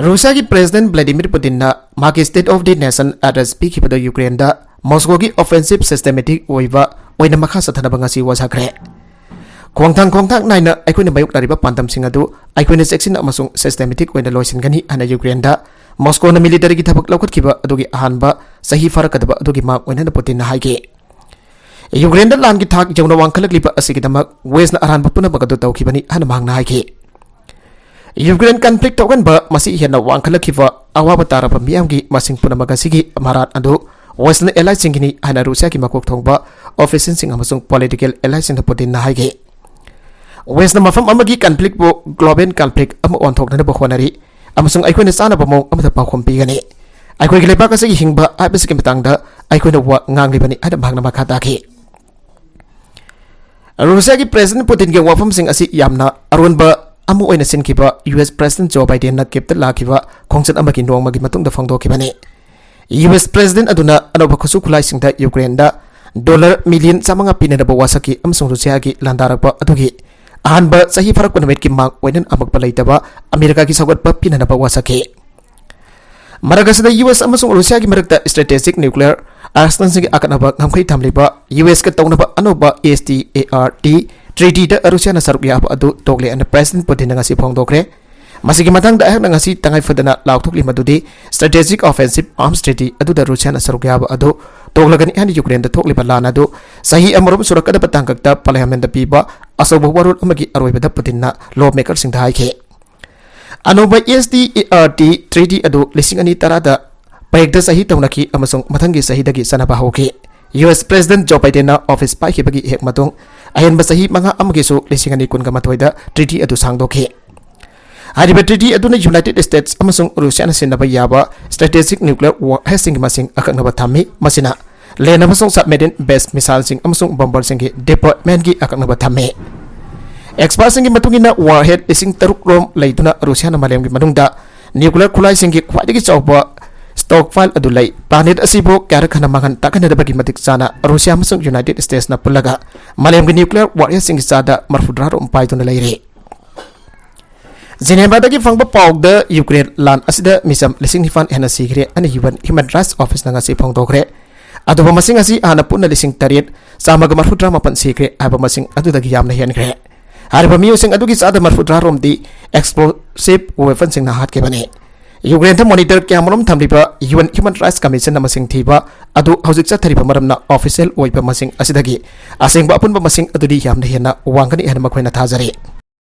ꯔꯨꯁꯤꯌꯥꯒꯤ President ꯚ꯭ꯂꯥꯗꯤꯃꯤꯔ ꯄꯨꯇꯤꯟꯅ ꯃꯥꯒꯤ State of the Nation address ꯄꯤꯈꯤꯕꯗ ꯌꯨꯀ꯭ꯔꯦꯟꯗ ꯃꯣꯁꯀꯣꯒꯤ offensive systematic ꯑꯣꯏꯕ ꯑꯣꯏꯅ ꯃꯈꯥ ꯆꯠꯊꯅꯕ ꯉꯁꯤ ꯋꯥꯁꯛꯈ꯭ꯔꯦ꯫ ꯈꯣꯡꯊꯥꯡ ꯈꯣꯡꯊꯥꯡ ꯅꯥꯏꯅ ꯑꯩꯈꯣꯏꯅ ꯃꯥꯌꯣꯛꯅꯔꯤꯕ ꯄꯥꯟꯗꯝꯁꯤꯡ ꯑꯗꯨ ꯑꯩꯈꯣꯏꯅ ꯆꯦꯛꯁꯤꯟꯅ ꯑꯃꯁꯨꯡ systematic ꯑꯣꯏꯅ ꯂꯣꯏꯁꯤꯟꯒꯅꯤ ꯍꯥꯏꯅ ꯌꯨꯀ꯭ꯔꯦꯟꯗ ꯃꯣꯁꯀꯣꯅ militaryꯒꯤ ꯊꯕꯛ ꯂꯧꯈꯠꯈꯤꯕ ꯑꯗꯨꯒꯤ ꯑꯍꯥꯟꯕ ꯆꯍꯤ ꯐꯥꯔꯛꯀꯗꯕ ꯑꯗꯨꯒꯤ ꯃꯥꯡ ꯑꯣꯏꯅꯅ ꯄꯨꯇꯤꯟꯅ ꯍꯥꯏꯈꯤ꯫ ꯌꯨꯀ꯭ꯔꯦꯟꯗ ꯂꯥꯟꯒꯤ ꯊꯥꯛ ꯌꯧꯅ ꯋꯥꯡꯈꯠꯂꯛꯂꯤꯕ ꯑꯁꯤꯒꯤꯗꯃꯛ Westꯅ ꯑꯔꯥꯟꯕ ꯄꯨꯝꯅꯃꯛ ꯑꯗꯨ ꯇꯧꯈꯤꯕꯅꯤ ꯍꯥꯏꯅ ꯃꯍꯥꯛꯅ ꯍꯥꯏꯈꯤ꯫ ꯌꯨꯀ꯭ꯔꯦꯟ conflict ꯊꯣꯛꯍꯟꯕ ꯃꯁꯤ ꯍꯦꯟꯅ ꯋꯥꯡꯈꯠꯂꯛꯈꯤꯕ ꯑꯋꯥꯕ ꯇꯥꯔꯕ ꯃꯤꯌꯥꯝꯒꯤ ꯃꯁꯤꯡ ꯄꯨꯝꯅꯃꯛ ꯑꯁꯤꯒꯤ ꯃꯔꯥꯜ ꯑꯗꯨ Western allyꯁꯤꯡꯒꯤꯅꯤ ꯍꯥꯏꯅ ꯔꯨꯁꯤꯌꯥꯒꯤ ꯃꯀꯣꯛ ꯊꯣꯡꯕ officialꯁꯤꯡ ꯑꯃꯁꯨꯡ political allyꯁꯤꯡꯗ ꯄꯨꯇꯤꯟꯅ ꯍꯥꯏꯈꯤ꯫ Westꯅ ꯃꯐꯝ ꯑꯃꯒꯤ conflictꯄꯨ global conflict ꯑꯃ ꯑꯣꯟꯊꯣꯛꯅꯅꯕ ꯍꯣꯠꯅꯔꯤ ꯑꯃꯁꯨꯡ ꯑꯩꯈꯣꯏꯅ ꯆꯥꯅꯕ ꯃꯑꯣꯡ ꯑꯃꯗ ꯄꯥꯎꯈꯨꯝ ꯄꯤꯒꯅꯤ꯫ ꯑꯩꯈꯣꯏꯒꯤ ꯂꯩꯕꯥꯛ ꯑꯁꯤꯒꯤ ꯍꯤꯡꯕ ꯍꯥꯏꯕꯁꯤꯒꯤ ꯃꯇꯥꯡꯗ ꯑꯩꯈꯣꯏꯅ ꯋꯥ ꯉꯥꯡꯂꯤꯕꯅꯤ ꯍꯥꯏꯅ ꯃꯍꯥꯛꯅ ꯃꯈꯥ ꯇꯥꯈꯤ꯫ ꯔꯨꯁꯤꯌꯥꯒꯤ President ꯄꯨꯇꯤꯟꯒꯤ ꯋꯥꯐꯝꯁꯤꯡ ꯑꯁꯤ ꯌꯥꯝꯅ ꯑꯔꯣꯟꯕ ꯑꯃ ꯑꯣꯏꯅ ꯁꯤꯟꯈꯤꯕ ꯌꯨ ꯑꯦꯁ President Joe Bidenꯅ Kyivꯇ ꯂꯥꯛꯈꯤꯕ ꯈꯣꯡꯆꯠ ꯑꯃꯒꯤ ꯅꯣꯡꯃꯒꯤ ꯃꯇꯨꯡꯗ ꯐꯣꯡꯗꯣꯛꯈꯤꯕꯅꯤ꯫ ꯌꯨ ꯑꯦꯁ ꯄ꯭ꯔꯦꯁꯤꯗꯦꯟꯠ ꯑꯗꯨꯅ ꯑꯅꯧꯕ ꯈꯨꯠꯁꯨ ꯈꯨꯠꯂꯥꯏꯁꯤꯡꯗ ꯌꯨꯀ꯭ꯔꯦꯟꯗ ꯗꯣꯂꯔ ꯃꯤꯂꯤꯌꯟ ꯆꯥꯃꯉꯥ ꯄꯤꯅꯅꯕ ꯋꯥꯁꯛꯈꯤ, ꯑꯃꯁꯨꯡ ꯔꯨꯁꯤꯌꯥꯒꯤ ꯂꯥꯟꯗꯥꯔꯛꯄ ꯑꯗꯨꯒꯤ ꯑꯍꯥꯟꯕ ꯆꯍꯤ ꯐꯥꯔꯛꯄ ꯅꯨꯃꯤꯠꯀꯤ ꯃꯥꯡ ꯑꯣꯏꯅ ꯑꯃꯛꯄ ꯂꯩꯇꯕ ꯑꯃꯦꯔꯤꯀꯥꯒꯤ ꯁꯧꯒꯠꯄ ꯄꯤꯅꯅꯕ ꯋꯥꯁꯛꯈꯤ꯫ ꯃꯔꯛ ꯑꯁꯤꯗ ꯌꯨ ꯑꯦꯁ ꯑꯃꯁꯨꯡ ꯔꯨꯁꯤꯌꯥꯒꯤ ꯃꯔꯛꯇ ꯁ꯭ꯇ꯭ꯔꯦꯇꯦꯖꯤꯛ ꯅ꯭ꯌꯨꯀ꯭ꯂꯤꯌꯔ ꯑꯥꯔꯁꯅꯦꯜꯁꯤꯡꯒꯤ ꯑꯀꯛꯅꯕ ꯉꯝꯈꯩ ꯊꯝꯂꯤꯕ ꯌꯨ ꯑꯦꯁꯀ ꯇꯧꯅꯕ ꯑꯅꯧꯕ S T A R T ꯇ꯭ꯔꯤꯇꯤꯗ ꯔꯨꯁꯤꯌꯥꯅ ꯁꯔꯨꯛ ꯌꯥꯕ ꯑꯗꯨ ꯇꯣꯛꯂꯦ ꯍꯥꯏꯅ ꯄ꯭ꯔꯦꯁꯤꯗꯦꯟꯠ ꯄꯨꯇꯤꯟꯅ ꯉꯁꯤ ꯐꯣꯡꯗꯣꯛꯈ꯭ꯔꯦ꯫ ꯃꯁꯤꯒꯤ ꯃꯇꯥꯡꯗ ꯑꯩꯍꯥꯛꯅ ꯉꯁꯤ ꯇꯉꯥꯏ ꯐꯗꯅ ꯂꯥꯎꯊꯣꯛꯂꯤ ꯃꯗꯨꯗꯤ Strategic Offensive Arms Treaty ꯑꯗꯨꯗ ꯔꯨꯁꯤꯌꯥꯅ ꯁꯔꯨꯛ ꯌꯥꯕ ꯑꯗꯨ ꯇꯣꯛꯂꯒꯅꯤ ꯍꯥꯏꯅ ꯌꯨꯀ꯭ꯔꯦꯟꯗ ꯊꯣꯛꯂꯤꯕ ꯂꯥꯟ ꯑꯗꯨ ꯆꯍꯤ ꯑꯃꯔꯣꯝ ꯁꯨꯔꯛꯀꯗꯕ ꯇꯥꯡꯀꯛꯇ ꯄꯥꯔꯂꯤꯌꯥꯃꯦꯟꯠꯇ ꯄꯤꯕ ꯑꯆꯧꯕ ꯋꯥꯔꯣꯜ ꯑꯃꯒꯤ ꯑꯔꯣꯏꯕꯗ ꯄꯨꯇꯤꯟꯅ ꯂꯣ ꯃꯦꯀꯔꯁꯤꯡꯗ ꯍꯥꯏꯈꯤ꯫ ꯑꯅꯧꯕ S T A R T treaty ꯑꯗꯨ ꯂꯤꯁꯤꯡ ꯑꯅꯤ ꯇꯔꯥꯗ ꯄꯔꯦꯡꯗ ꯆꯍꯤ ꯇꯧꯅꯈꯤ ꯑꯃꯁꯨꯡ ꯃꯊꯪꯒꯤ ꯆꯍꯤꯗꯒꯤ ꯆꯠꯅꯕ ꯍꯧꯈꯤ꯫ ꯌꯨ ꯑꯦꯁ ꯄ꯭ꯔꯦꯁꯤꯗꯦꯟꯠ ꯖꯣ ꯕꯥꯏꯗꯦꯟꯅ ꯑꯣꯐꯤꯁ ꯄꯥꯏꯈꯤꯕꯒꯤ ꯍꯦꯛ ꯃꯇꯨꯡ ꯑꯍꯦꯟꯕ ꯆꯍꯤ ꯃꯉꯥ ꯑꯃꯒꯤꯁꯨ ꯂꯤꯁꯤꯡ ꯑꯅꯤ ꯀꯨꯟꯒ ꯃꯥꯊꯣꯏꯗ ꯇ꯭ꯔꯤꯇꯤ ꯑꯗꯨ ꯁꯥꯡꯗꯣꯛꯈꯤ꯫ ꯍꯥꯏꯔꯤꯕ ꯇ꯭ꯔꯤꯇꯤ ꯑꯗꯨꯅ ꯌꯨꯅꯥꯏꯇꯦꯗ ꯁ꯭ꯇꯦꯠꯁ ꯑꯃꯁꯨꯡ ꯔꯨꯁꯤꯌꯥꯅ ꯁꯤꯖꯤꯟꯅꯕ ꯌꯥꯕ ꯁ꯭ꯇ꯭ꯔꯦꯇꯦꯖꯤꯛ ꯅ꯭ꯌꯨꯀ꯭ꯂꯤꯌꯔ ꯋꯥꯔꯍꯦꯗꯁꯤꯡꯒꯤ ꯃꯁꯤꯡ ꯑꯀꯛꯅꯕ ꯊꯝꯃꯤ꯫ ꯃꯁꯤꯅ ꯂꯦꯟ ꯑꯃꯁꯨꯡ ꯁꯕꯃꯦꯔꯤꯟ ꯕꯦꯁ ꯃꯤꯁꯥꯏꯜꯁꯤꯡ ꯑꯃꯁꯨꯡ ꯕꯣꯝꯕꯔꯁꯤꯡꯒꯤ ꯗꯤꯄ꯭ꯂꯣꯏꯃꯦꯟꯠꯀꯤ ꯑꯀꯛꯅꯕ ꯊꯝꯃꯤ꯫ ꯑꯦꯛꯁꯄꯔꯠꯁꯤꯡꯒꯤ ꯃꯇꯨꯡ ꯏꯟꯅ, ꯋꯥꯔꯍꯦꯗ ꯂꯤꯁꯤꯡ ꯇꯔꯨꯛ ꯔꯣꯝ ꯂꯩꯗꯨꯅ ꯔꯨꯁꯤꯌꯥꯅ ꯃꯥꯂꯦꯝꯒꯤ ꯃꯅꯨꯡꯗ ꯅ꯭ꯌꯨꯀ꯭ꯂꯤꯌꯔ ꯈꯨꯠꯂꯥꯏꯁꯤꯡꯒꯤ ꯈ꯭ꯋꯥꯏꯗꯒꯤ ꯆꯥꯎꯕ ꯁ꯭ꯇꯣꯛ ꯄꯥꯏꯜ ꯑꯗꯨ ꯂꯩ꯫ ꯄ꯭ꯂꯥꯅꯦꯠ ꯑꯁꯤꯕꯨ ꯀꯌꯥꯔꯛ ꯍꯟꯅ ꯃꯥꯡꯍꯟ ꯇꯥꯛꯍꯟꯅꯗꯕꯒꯤ ꯃꯇꯤꯛ ꯆꯥꯅ ꯔꯨꯁꯤꯌꯥ ꯑꯃꯁꯨꯡ ꯌꯨꯅꯥꯏꯇꯦꯗ ꯁ꯭ꯇꯦꯠꯁꯅ ꯄꯨꯜꯂꯒ ꯃꯥꯂꯦꯝꯒꯤ ꯅ꯭ꯌꯨꯀ꯭ꯂꯤꯌꯔ ꯋꯥꯔꯍꯦꯗꯁꯤꯡꯒꯤ ꯆꯥꯗ ꯃꯔꯐꯨꯇꯔꯥ ꯔꯣꯝ ꯄꯥꯏꯗꯨꯅ ꯂꯩꯔꯦ꯫ ꯖꯦꯅꯦꯚꯥꯗꯒꯤ ꯐꯪꯕ ꯄꯥꯎꯗ ꯌꯨꯀ꯭ꯔꯦꯟ ꯂꯥꯟ ꯑꯁꯤꯗ ꯃꯤꯆꯝ ꯂꯤꯁꯤꯡ ꯅꯤꯄꯥꯟ ꯍꯦꯟꯅ ꯁꯤꯈ꯭ꯔꯦ ꯍꯥꯏꯅ ꯌꯨ ꯑꯦꯟ ꯍ꯭ꯌꯨꯃꯦꯟ ꯔꯥꯏꯠꯁ ꯑꯣꯐꯤꯁꯅ ꯉꯁꯤ ꯐꯣꯡꯗꯣꯛꯈ꯭ꯔꯦ꯫ ꯑꯗꯨꯕꯨ ꯃꯁꯤꯡ ꯑꯁꯤ ꯍꯥꯟꯅ ꯄꯨꯟꯅ ꯂꯤꯁꯤꯡ ꯇꯔꯦꯠ ꯆꯥꯝꯃꯒ ꯃꯔꯐꯨꯇꯔꯥ ꯃꯥꯄꯟ ꯁꯤꯈ꯭ꯔꯦ ꯍꯥꯏꯕ ꯃꯁꯤꯡ ꯑꯗꯨꯗꯒꯤ ꯌꯥꯝꯅ ꯍꯦꯟꯈ꯭ꯔꯦ꯫ ꯍꯥꯏꯔꯤꯕ ꯃꯤꯑꯣꯏꯁꯤꯡ ꯑꯗꯨꯒꯤ ꯆꯥꯗ ꯃꯔꯐꯨꯇꯔꯥ ꯔꯣꯝꯗꯤ ꯑꯦꯛꯁꯄ꯭ꯂꯣꯁꯤꯚ ꯋꯦꯄꯟꯁꯤꯡꯅ ꯍꯥꯠꯈꯤꯕꯅꯤ꯫ ꯌꯨꯀ꯭ꯔꯦꯟꯗ ꯃꯣꯅꯤꯇꯔ ꯀꯌꯥꯃꯔꯨꯝ ꯊꯝꯂꯤꯕ ꯌꯨ ꯑꯦꯟ ꯍ꯭ꯌꯨꯃꯦꯟ ꯔꯥꯏꯠꯁ ꯀꯃꯤꯁꯟꯅ ꯃꯁꯤꯡ ꯊꯤꯕ ꯑꯗꯨ ꯍꯧꯖꯤꯛ ꯆꯠꯊꯔꯤꯕ ꯃꯔꯝꯅ ꯑꯣꯐꯤꯁꯤꯌꯦꯜ ꯑꯣꯏꯕ ꯃꯁꯤꯡ ꯑꯁꯤꯗꯒꯤ ꯑꯁꯦꯡꯕ ꯑꯄꯨꯟꯕ ꯃꯁꯤꯡ ꯑꯗꯨꯗꯤ ꯌꯥꯝꯅ ꯍꯦꯟꯅ ꯋꯥꯡꯒꯅꯤ ꯍꯥꯏꯅ ꯃꯈꯣꯏꯅ ꯊꯥꯖꯔꯤ꯫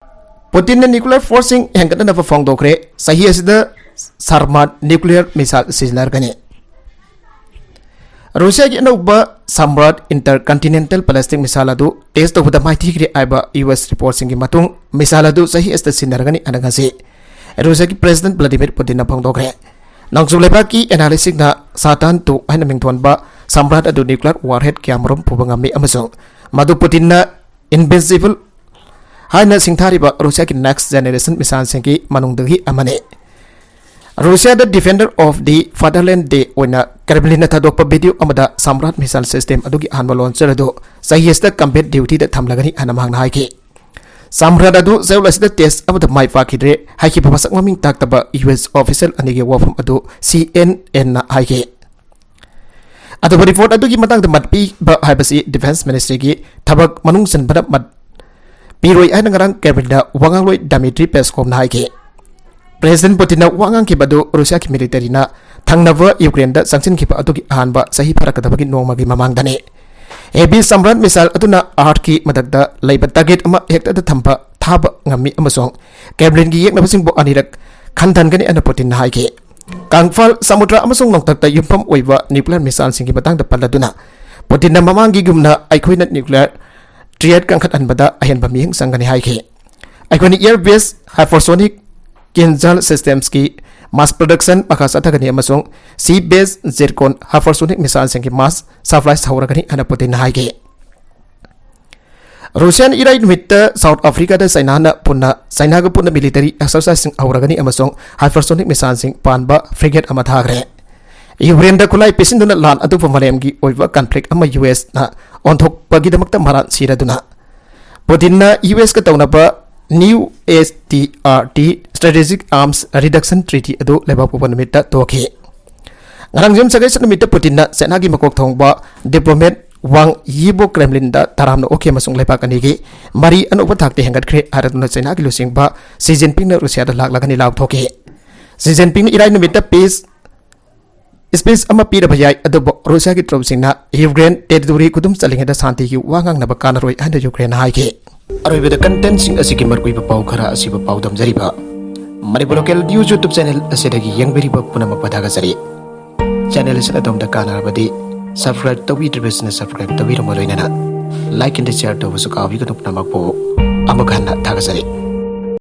ꯄꯨꯇꯤꯟꯅ ꯅ꯭ꯌꯨꯀ꯭ꯂꯤꯌꯔ ꯐꯣꯔꯁꯁꯤꯡ ꯍꯦꯟꯒꯠꯅꯅꯕ ꯐꯣꯡꯗꯣꯛꯈ꯭ꯔꯦ꯫ ꯆꯍꯤ ꯑꯁꯤꯗ ꯁꯥꯔꯃꯥꯠ ꯅ꯭ꯌꯨꯀ꯭ꯂꯤꯌꯔ ꯃꯤꯁꯥꯏꯜ ꯁꯤꯖꯤꯟꯅꯔꯒꯅꯤ꯫ ꯔꯨꯁꯤꯌꯥꯒꯤ ꯑꯅꯧꯕ ꯁꯥꯝꯔꯥꯠ ꯏꯟꯇꯔꯀꯟꯇꯤꯅꯦꯟꯇꯦꯜ ꯕꯦꯂꯤꯁꯇꯤꯛ ꯃꯤꯁꯥꯏꯜ ꯑꯗꯨ ꯇꯦꯁ ꯇꯧꯕꯗ ꯃꯥꯏꯊꯤꯈ꯭ꯔꯦ ꯍꯥꯏꯕ ꯌꯨ ꯑꯦꯁ ꯔꯤꯄꯣꯔꯠꯁꯤꯡꯒꯤ ꯃꯇꯨꯡ, ꯃꯤꯁꯥꯏꯜ ꯑꯗꯨ ꯆꯍꯤ ꯑꯁꯤꯗ ꯁꯤꯖꯤꯟꯅꯔꯒꯅꯤ ꯍꯥꯏꯅ ꯉꯁꯤ ꯔꯨꯁꯤꯌꯥꯒꯤ ꯄ꯭ꯔꯦꯁꯤꯗꯦꯟꯠ ꯚ꯭ꯂꯥꯗꯤꯃꯤꯔ ꯄꯨꯇꯤꯟꯅ ꯐꯣꯡꯗꯣꯛꯈ꯭ꯔꯦ꯫ ꯅꯣꯡꯆꯨꯞ ꯂꯩꯕꯥꯛꯀꯤ ꯑꯦꯅꯥꯂꯤꯁꯁꯤꯡꯅ ꯁꯥꯇꯥꯟ ꯇꯨ ꯍꯥꯏꯅ ꯃꯤꯡꯊꯣꯟꯕ ꯁꯥꯝꯔꯥꯠ ꯑꯗꯨ ꯅ꯭ꯌꯨꯀ꯭ꯂꯤꯌꯔ ꯋꯥꯔꯍꯦꯗ ꯀꯌꯥꯃꯔꯨꯝ ꯄꯨꯕ ꯉꯝꯃꯤ ꯑꯃꯁꯨꯡ ꯃꯗꯨ ꯄꯨꯇꯤꯟꯅ ꯏꯟꯚꯤꯟꯁꯤꯕꯜ ꯍꯥꯏꯅ ꯁꯤꯡꯊꯥꯔꯤꯕ ꯔꯨꯁꯤꯌꯥꯒꯤ ꯅꯦꯛꯁ ꯖꯦꯅꯦꯔꯦꯁꯟ ꯃꯤꯁꯥꯏꯜꯁꯤꯡꯒꯤ ꯃꯅꯨꯡꯗꯒꯤ ꯑꯃꯅꯤ꯫ ꯔꯨꯁꯤꯌꯥꯗ Defender of the Fatherland Day ꯑꯣꯏꯅ ꯀ꯭ꯔꯦꯝꯂꯤꯟꯅ ꯊꯥꯗꯣꯛꯄ ꯚꯤꯗꯤꯑꯣ ꯑꯃꯗ ꯁꯝꯔꯥꯠ ꯃꯤꯁꯥꯏꯜ ꯁꯤꯁꯇꯦꯝ ꯑꯗꯨꯒꯤ ꯑꯍꯥꯟꯕ ꯂꯣꯟꯆꯔ ꯑꯗꯨ ꯆꯍꯤ ꯑꯁꯤꯗ ꯀꯝꯕꯦꯠ ꯗ꯭ꯌꯨꯇꯤꯗ ꯊꯝꯂꯒꯅꯤ ꯍꯥꯏꯅ ꯃꯍꯥꯛꯅ ꯍꯥꯏꯈꯤ꯫ ꯁꯝꯔꯥꯠ ꯑꯗꯨ ꯆꯌꯣꯜ ꯑꯁꯤꯗ ꯇꯦꯁ ꯑꯃꯗ ꯃꯥꯏ ꯄꯥꯛꯈꯤꯗ꯭ꯔꯦ ꯍꯥꯏꯈꯤꯕ ꯃꯁꯛ ꯃꯃꯤꯡ ꯇꯥꯛꯇꯕ ꯌꯨ ꯑꯦꯁ ꯑꯣꯐꯤꯁꯤꯌꯦꯜ ꯑꯅꯤꯒꯤ ꯋꯥꯐꯝ ꯑꯗꯨ ꯁꯤ ꯑꯦꯟ ꯑꯦꯟꯅ ꯍꯥꯏꯈꯤ꯫ ꯑꯗꯨꯕꯨ ꯔꯤꯄꯣꯔꯠ ꯑꯗꯨꯒꯤ ꯃꯇꯥꯡꯗ ꯃꯠ ꯄꯤꯕ ꯍꯥꯏꯕꯁꯤ ꯗꯤꯐꯦꯟꯁ ꯃꯤꯅꯤꯁꯇ꯭ꯔꯤꯒꯤ ꯊꯕꯛ ꯃꯅꯨꯡ ꯆꯟꯕꯗ ꯃꯠ ꯄꯤꯔꯣꯏ ꯍꯥꯏꯅ ꯉꯔꯥꯡ ꯀ꯭ꯔꯦꯝꯂꯤꯟꯗ ꯋꯥ ꯉꯥꯡꯂꯣꯏ ꯗꯃꯤꯇ꯭ꯔꯤ ꯄꯦꯁꯀꯣꯞꯅ ꯍꯥꯏꯈꯤ꯫ ꯄ꯭ꯔꯦꯁꯤꯗꯦꯟꯠ ꯄꯨꯇꯤꯟꯅ ꯋꯥ ꯉꯥꯡꯈꯤꯕ ꯑꯗꯨ ꯔꯨꯁꯤꯌꯥꯒꯤ ꯃꯤꯂꯤꯇꯔꯤꯅ ꯊꯪꯅꯕ ꯌꯨꯀ꯭ꯔꯦꯟꯗ ꯆꯪꯁꯤꯟꯈꯤꯕ ꯑꯗꯨꯒꯤ ꯑꯍꯥꯟꯕ ꯆꯍꯤ ꯐꯥꯔꯛꯀꯗꯕꯒꯤ ꯅꯣꯡꯃꯒꯤ ꯃꯃꯥꯡꯗꯅꯤ꯫ ꯍꯦꯚꯤ ꯁꯝꯔꯥꯠ ꯃꯤꯁꯥꯏꯜ ꯑꯗꯨꯅ ꯑꯥꯔꯊꯀꯤ ꯃꯊꯛꯇ ꯂꯩꯕ ꯇꯥꯔꯒꯦꯠ ꯑꯃ ꯍꯦꯛꯇꯗ ꯊꯝꯕ ꯊꯥꯕ ꯉꯝꯃꯤ ꯑꯃꯁꯨꯡ ꯀ꯭ꯔꯦꯝꯂꯤꯟꯒꯤ ꯌꯦꯛꯅꯕꯁꯤꯡꯕꯨ ꯑꯅꯤꯔꯛ ꯈꯟꯊꯟꯒꯅꯤ ꯍꯥꯏꯅ ꯄꯨꯇꯤꯟꯅ ꯍꯥꯏꯈꯤ꯫ ꯀꯥꯡꯐꯥꯜ, ꯁꯃꯨꯗ꯭ꯔ ꯑꯃꯁꯨꯡ ꯅꯣꯡꯊꯛꯇ ꯌꯨꯝꯐꯝ ꯑꯣꯏꯕ ꯅ꯭ꯌꯨꯀ꯭ꯂꯤꯌꯔ ꯃꯤꯁꯥꯏꯜꯁꯤꯡꯒꯤ ꯃꯇꯥꯡꯗ ꯄꯜꯂꯗꯨꯅ ꯄꯨꯇꯤꯟꯅ ꯃꯃꯥꯡꯒꯤꯒꯨꯝꯅ ꯑꯩꯈꯣꯏꯅ ꯅ꯭ꯌꯨꯀ꯭ꯂꯤꯌꯔ ꯇ꯭ꯔꯤꯌꯦꯠ ꯀꯟꯈꯠꯍꯟꯕꯗ ꯑꯍꯦꯟꯕ ꯃꯤꯠꯌꯦꯡ ꯆꯪꯒꯅꯤ ꯍꯥꯏꯈꯤ꯫ ꯑꯩꯈꯣꯏꯅ air based hypersonic Kinzhal systemꯁꯀꯤ mass production ꯃꯈꯥ ꯆꯠꯊꯒꯅꯤ ꯑꯃꯁꯨꯡ sea based Zircon hypersonic missileꯁꯤꯡꯒꯤ mass supplies ꯍꯧꯔꯒꯅꯤ ꯍꯥꯏꯅ ꯄꯨꯇꯤꯟꯅ ꯍꯥꯏꯈꯤ꯫ ꯔꯨꯁꯤꯌꯥꯅ ꯏꯔꯥꯏ ꯅꯨꯃꯤꯠꯇ ꯁꯥꯎꯠ ꯑꯐ꯭ꯔꯤꯀꯥꯗ ꯆꯥꯏꯅꯥꯅ ꯄꯨꯟꯅ, ꯆꯥꯏꯅꯥꯒ ꯄꯨꯟꯅ military exerciseꯁꯤꯡ ꯍꯧꯔꯒꯅꯤ ꯑꯃꯁꯨꯡ hypersonic missileꯁꯤꯡ ꯄꯥꯟꯕ frigate ꯑꯃ ꯊꯥꯈ꯭ꯔꯦ꯫ ꯌꯨꯀ꯭ꯔꯦꯟꯗ ꯈꯨꯠꯂꯥꯏ ꯄꯤꯁꯤꯟꯗꯨꯅ ꯂꯥꯟ ꯑꯇꯣꯞꯄ ꯃꯥꯂꯦꯝꯒꯤ ꯑꯣꯏꯕ conflict ꯑꯃ ꯌꯨ ꯑꯦꯁꯅ ꯑꯣꯟꯊꯣꯛꯄꯒꯤꯗꯃꯛꯇ ꯃꯔꯥꯜ ꯁꯤꯔꯗꯨꯅ ꯄꯨꯇꯤꯟꯅ ꯌꯨ ꯑꯦꯁꯀ ꯇꯧꯅꯕ new S T R T Strategic Arms Reduction Treaty ꯑꯗꯨ ꯂꯩꯕꯥꯛꯄꯣꯛꯄ ꯅꯨꯃꯤꯠꯇ ꯇꯣꯛꯈꯤ꯫ ꯉꯔꯥꯡ ꯌꯨꯝꯁꯀꯩꯁ ꯅꯨꯃꯤꯠꯇ ꯄꯨꯇꯤꯟꯅ ꯆꯥꯏꯅꯥꯒꯤ ꯃꯀꯣꯛ ꯊꯣꯡꯕ diplomat ꯋꯥꯡ ꯌꯤꯕꯣ ꯀ꯭ꯔꯦꯝꯂꯤꯟꯗ ꯇꯔꯥꯝꯅ ꯑꯣꯛꯈꯤ ꯑꯃꯁꯨꯡ ꯂꯩꯕꯥꯛ ꯑꯅꯤꯒꯤ ꯃꯔꯤ ꯑꯅꯧꯕ ꯊꯥꯛꯇ ꯍꯦꯟꯒꯠꯈ꯭ꯔꯦ ꯍꯥꯏꯔꯗꯨꯅ ꯆꯥꯏꯅꯥꯒꯤ ꯂꯨꯆꯤꯡꯕ ꯁꯤ ꯖꯤꯟꯄꯤꯡꯅ ꯔꯨꯁꯤꯌꯥꯗ ꯂꯥꯛꯂꯒꯅꯤ ꯂꯥꯎꯊꯣꯛꯈꯤ꯫ ꯁꯤ ꯖꯤꯟꯄꯤꯡꯅ ꯏꯔꯥꯏ ꯅꯨꯃꯤꯠꯇ peace speech ꯑꯃ ꯄꯤꯔꯕ ꯌꯥꯏ, ꯑꯗꯨꯕꯨ ꯔꯨꯁꯤꯌꯥꯒꯤ ꯇ꯭ꯔꯨꯞꯁꯤꯡꯅ ꯌꯨꯀ꯭ꯔꯦꯟ territory ꯈꯨꯗꯨꯝ ꯆꯜꯂꯤꯉꯩꯗ ꯁꯥꯟꯇꯤꯒꯤ ꯋꯥ ꯉꯥꯡꯅꯕ ꯀꯥꯟꯅꯔꯣꯏ ꯍꯥꯏꯅ ꯌꯨꯀ꯭ꯔꯦꯟꯅ ꯍꯥꯏꯈꯤ꯫ ꯑꯔꯣꯏꯕꯗ contentꯁꯤꯡ ꯑꯁꯤꯒꯤ ꯃꯔꯨꯑꯣꯏꯕ ꯄꯥꯎ ꯈꯔ ꯑꯁꯤꯕꯨ ꯄꯥꯎꯗꯝꯖꯔꯤꯕ Manipur local news YouTube channel ꯑꯁꯤꯗꯒꯤ ꯌꯦꯡꯕꯤꯔꯤꯕ ꯄꯨꯝꯅꯃꯛꯄꯨ ꯊꯥꯒꯠꯆꯔꯤ꯫ Channel ꯑꯁꯤꯅ ꯑꯗꯣꯝꯗ ꯀꯥꯟꯅꯔꯕꯗꯤ subscribe ꯇꯧꯕꯤꯗ꯭ꯔꯤꯕꯁꯤꯡꯅ subscribe ꯇꯧꯕꯤꯔꯝꯕ ꯂꯣꯏꯅꯅ like and share ꯇꯧꯕꯁꯨ ꯀꯥꯎꯕꯤꯒꯅꯨ꯫ ꯄꯨꯝꯅꯃꯛꯄꯨ ꯑꯃꯨꯛ ꯍꯟꯅ ꯊꯥꯒꯠꯆꯔꯤ꯫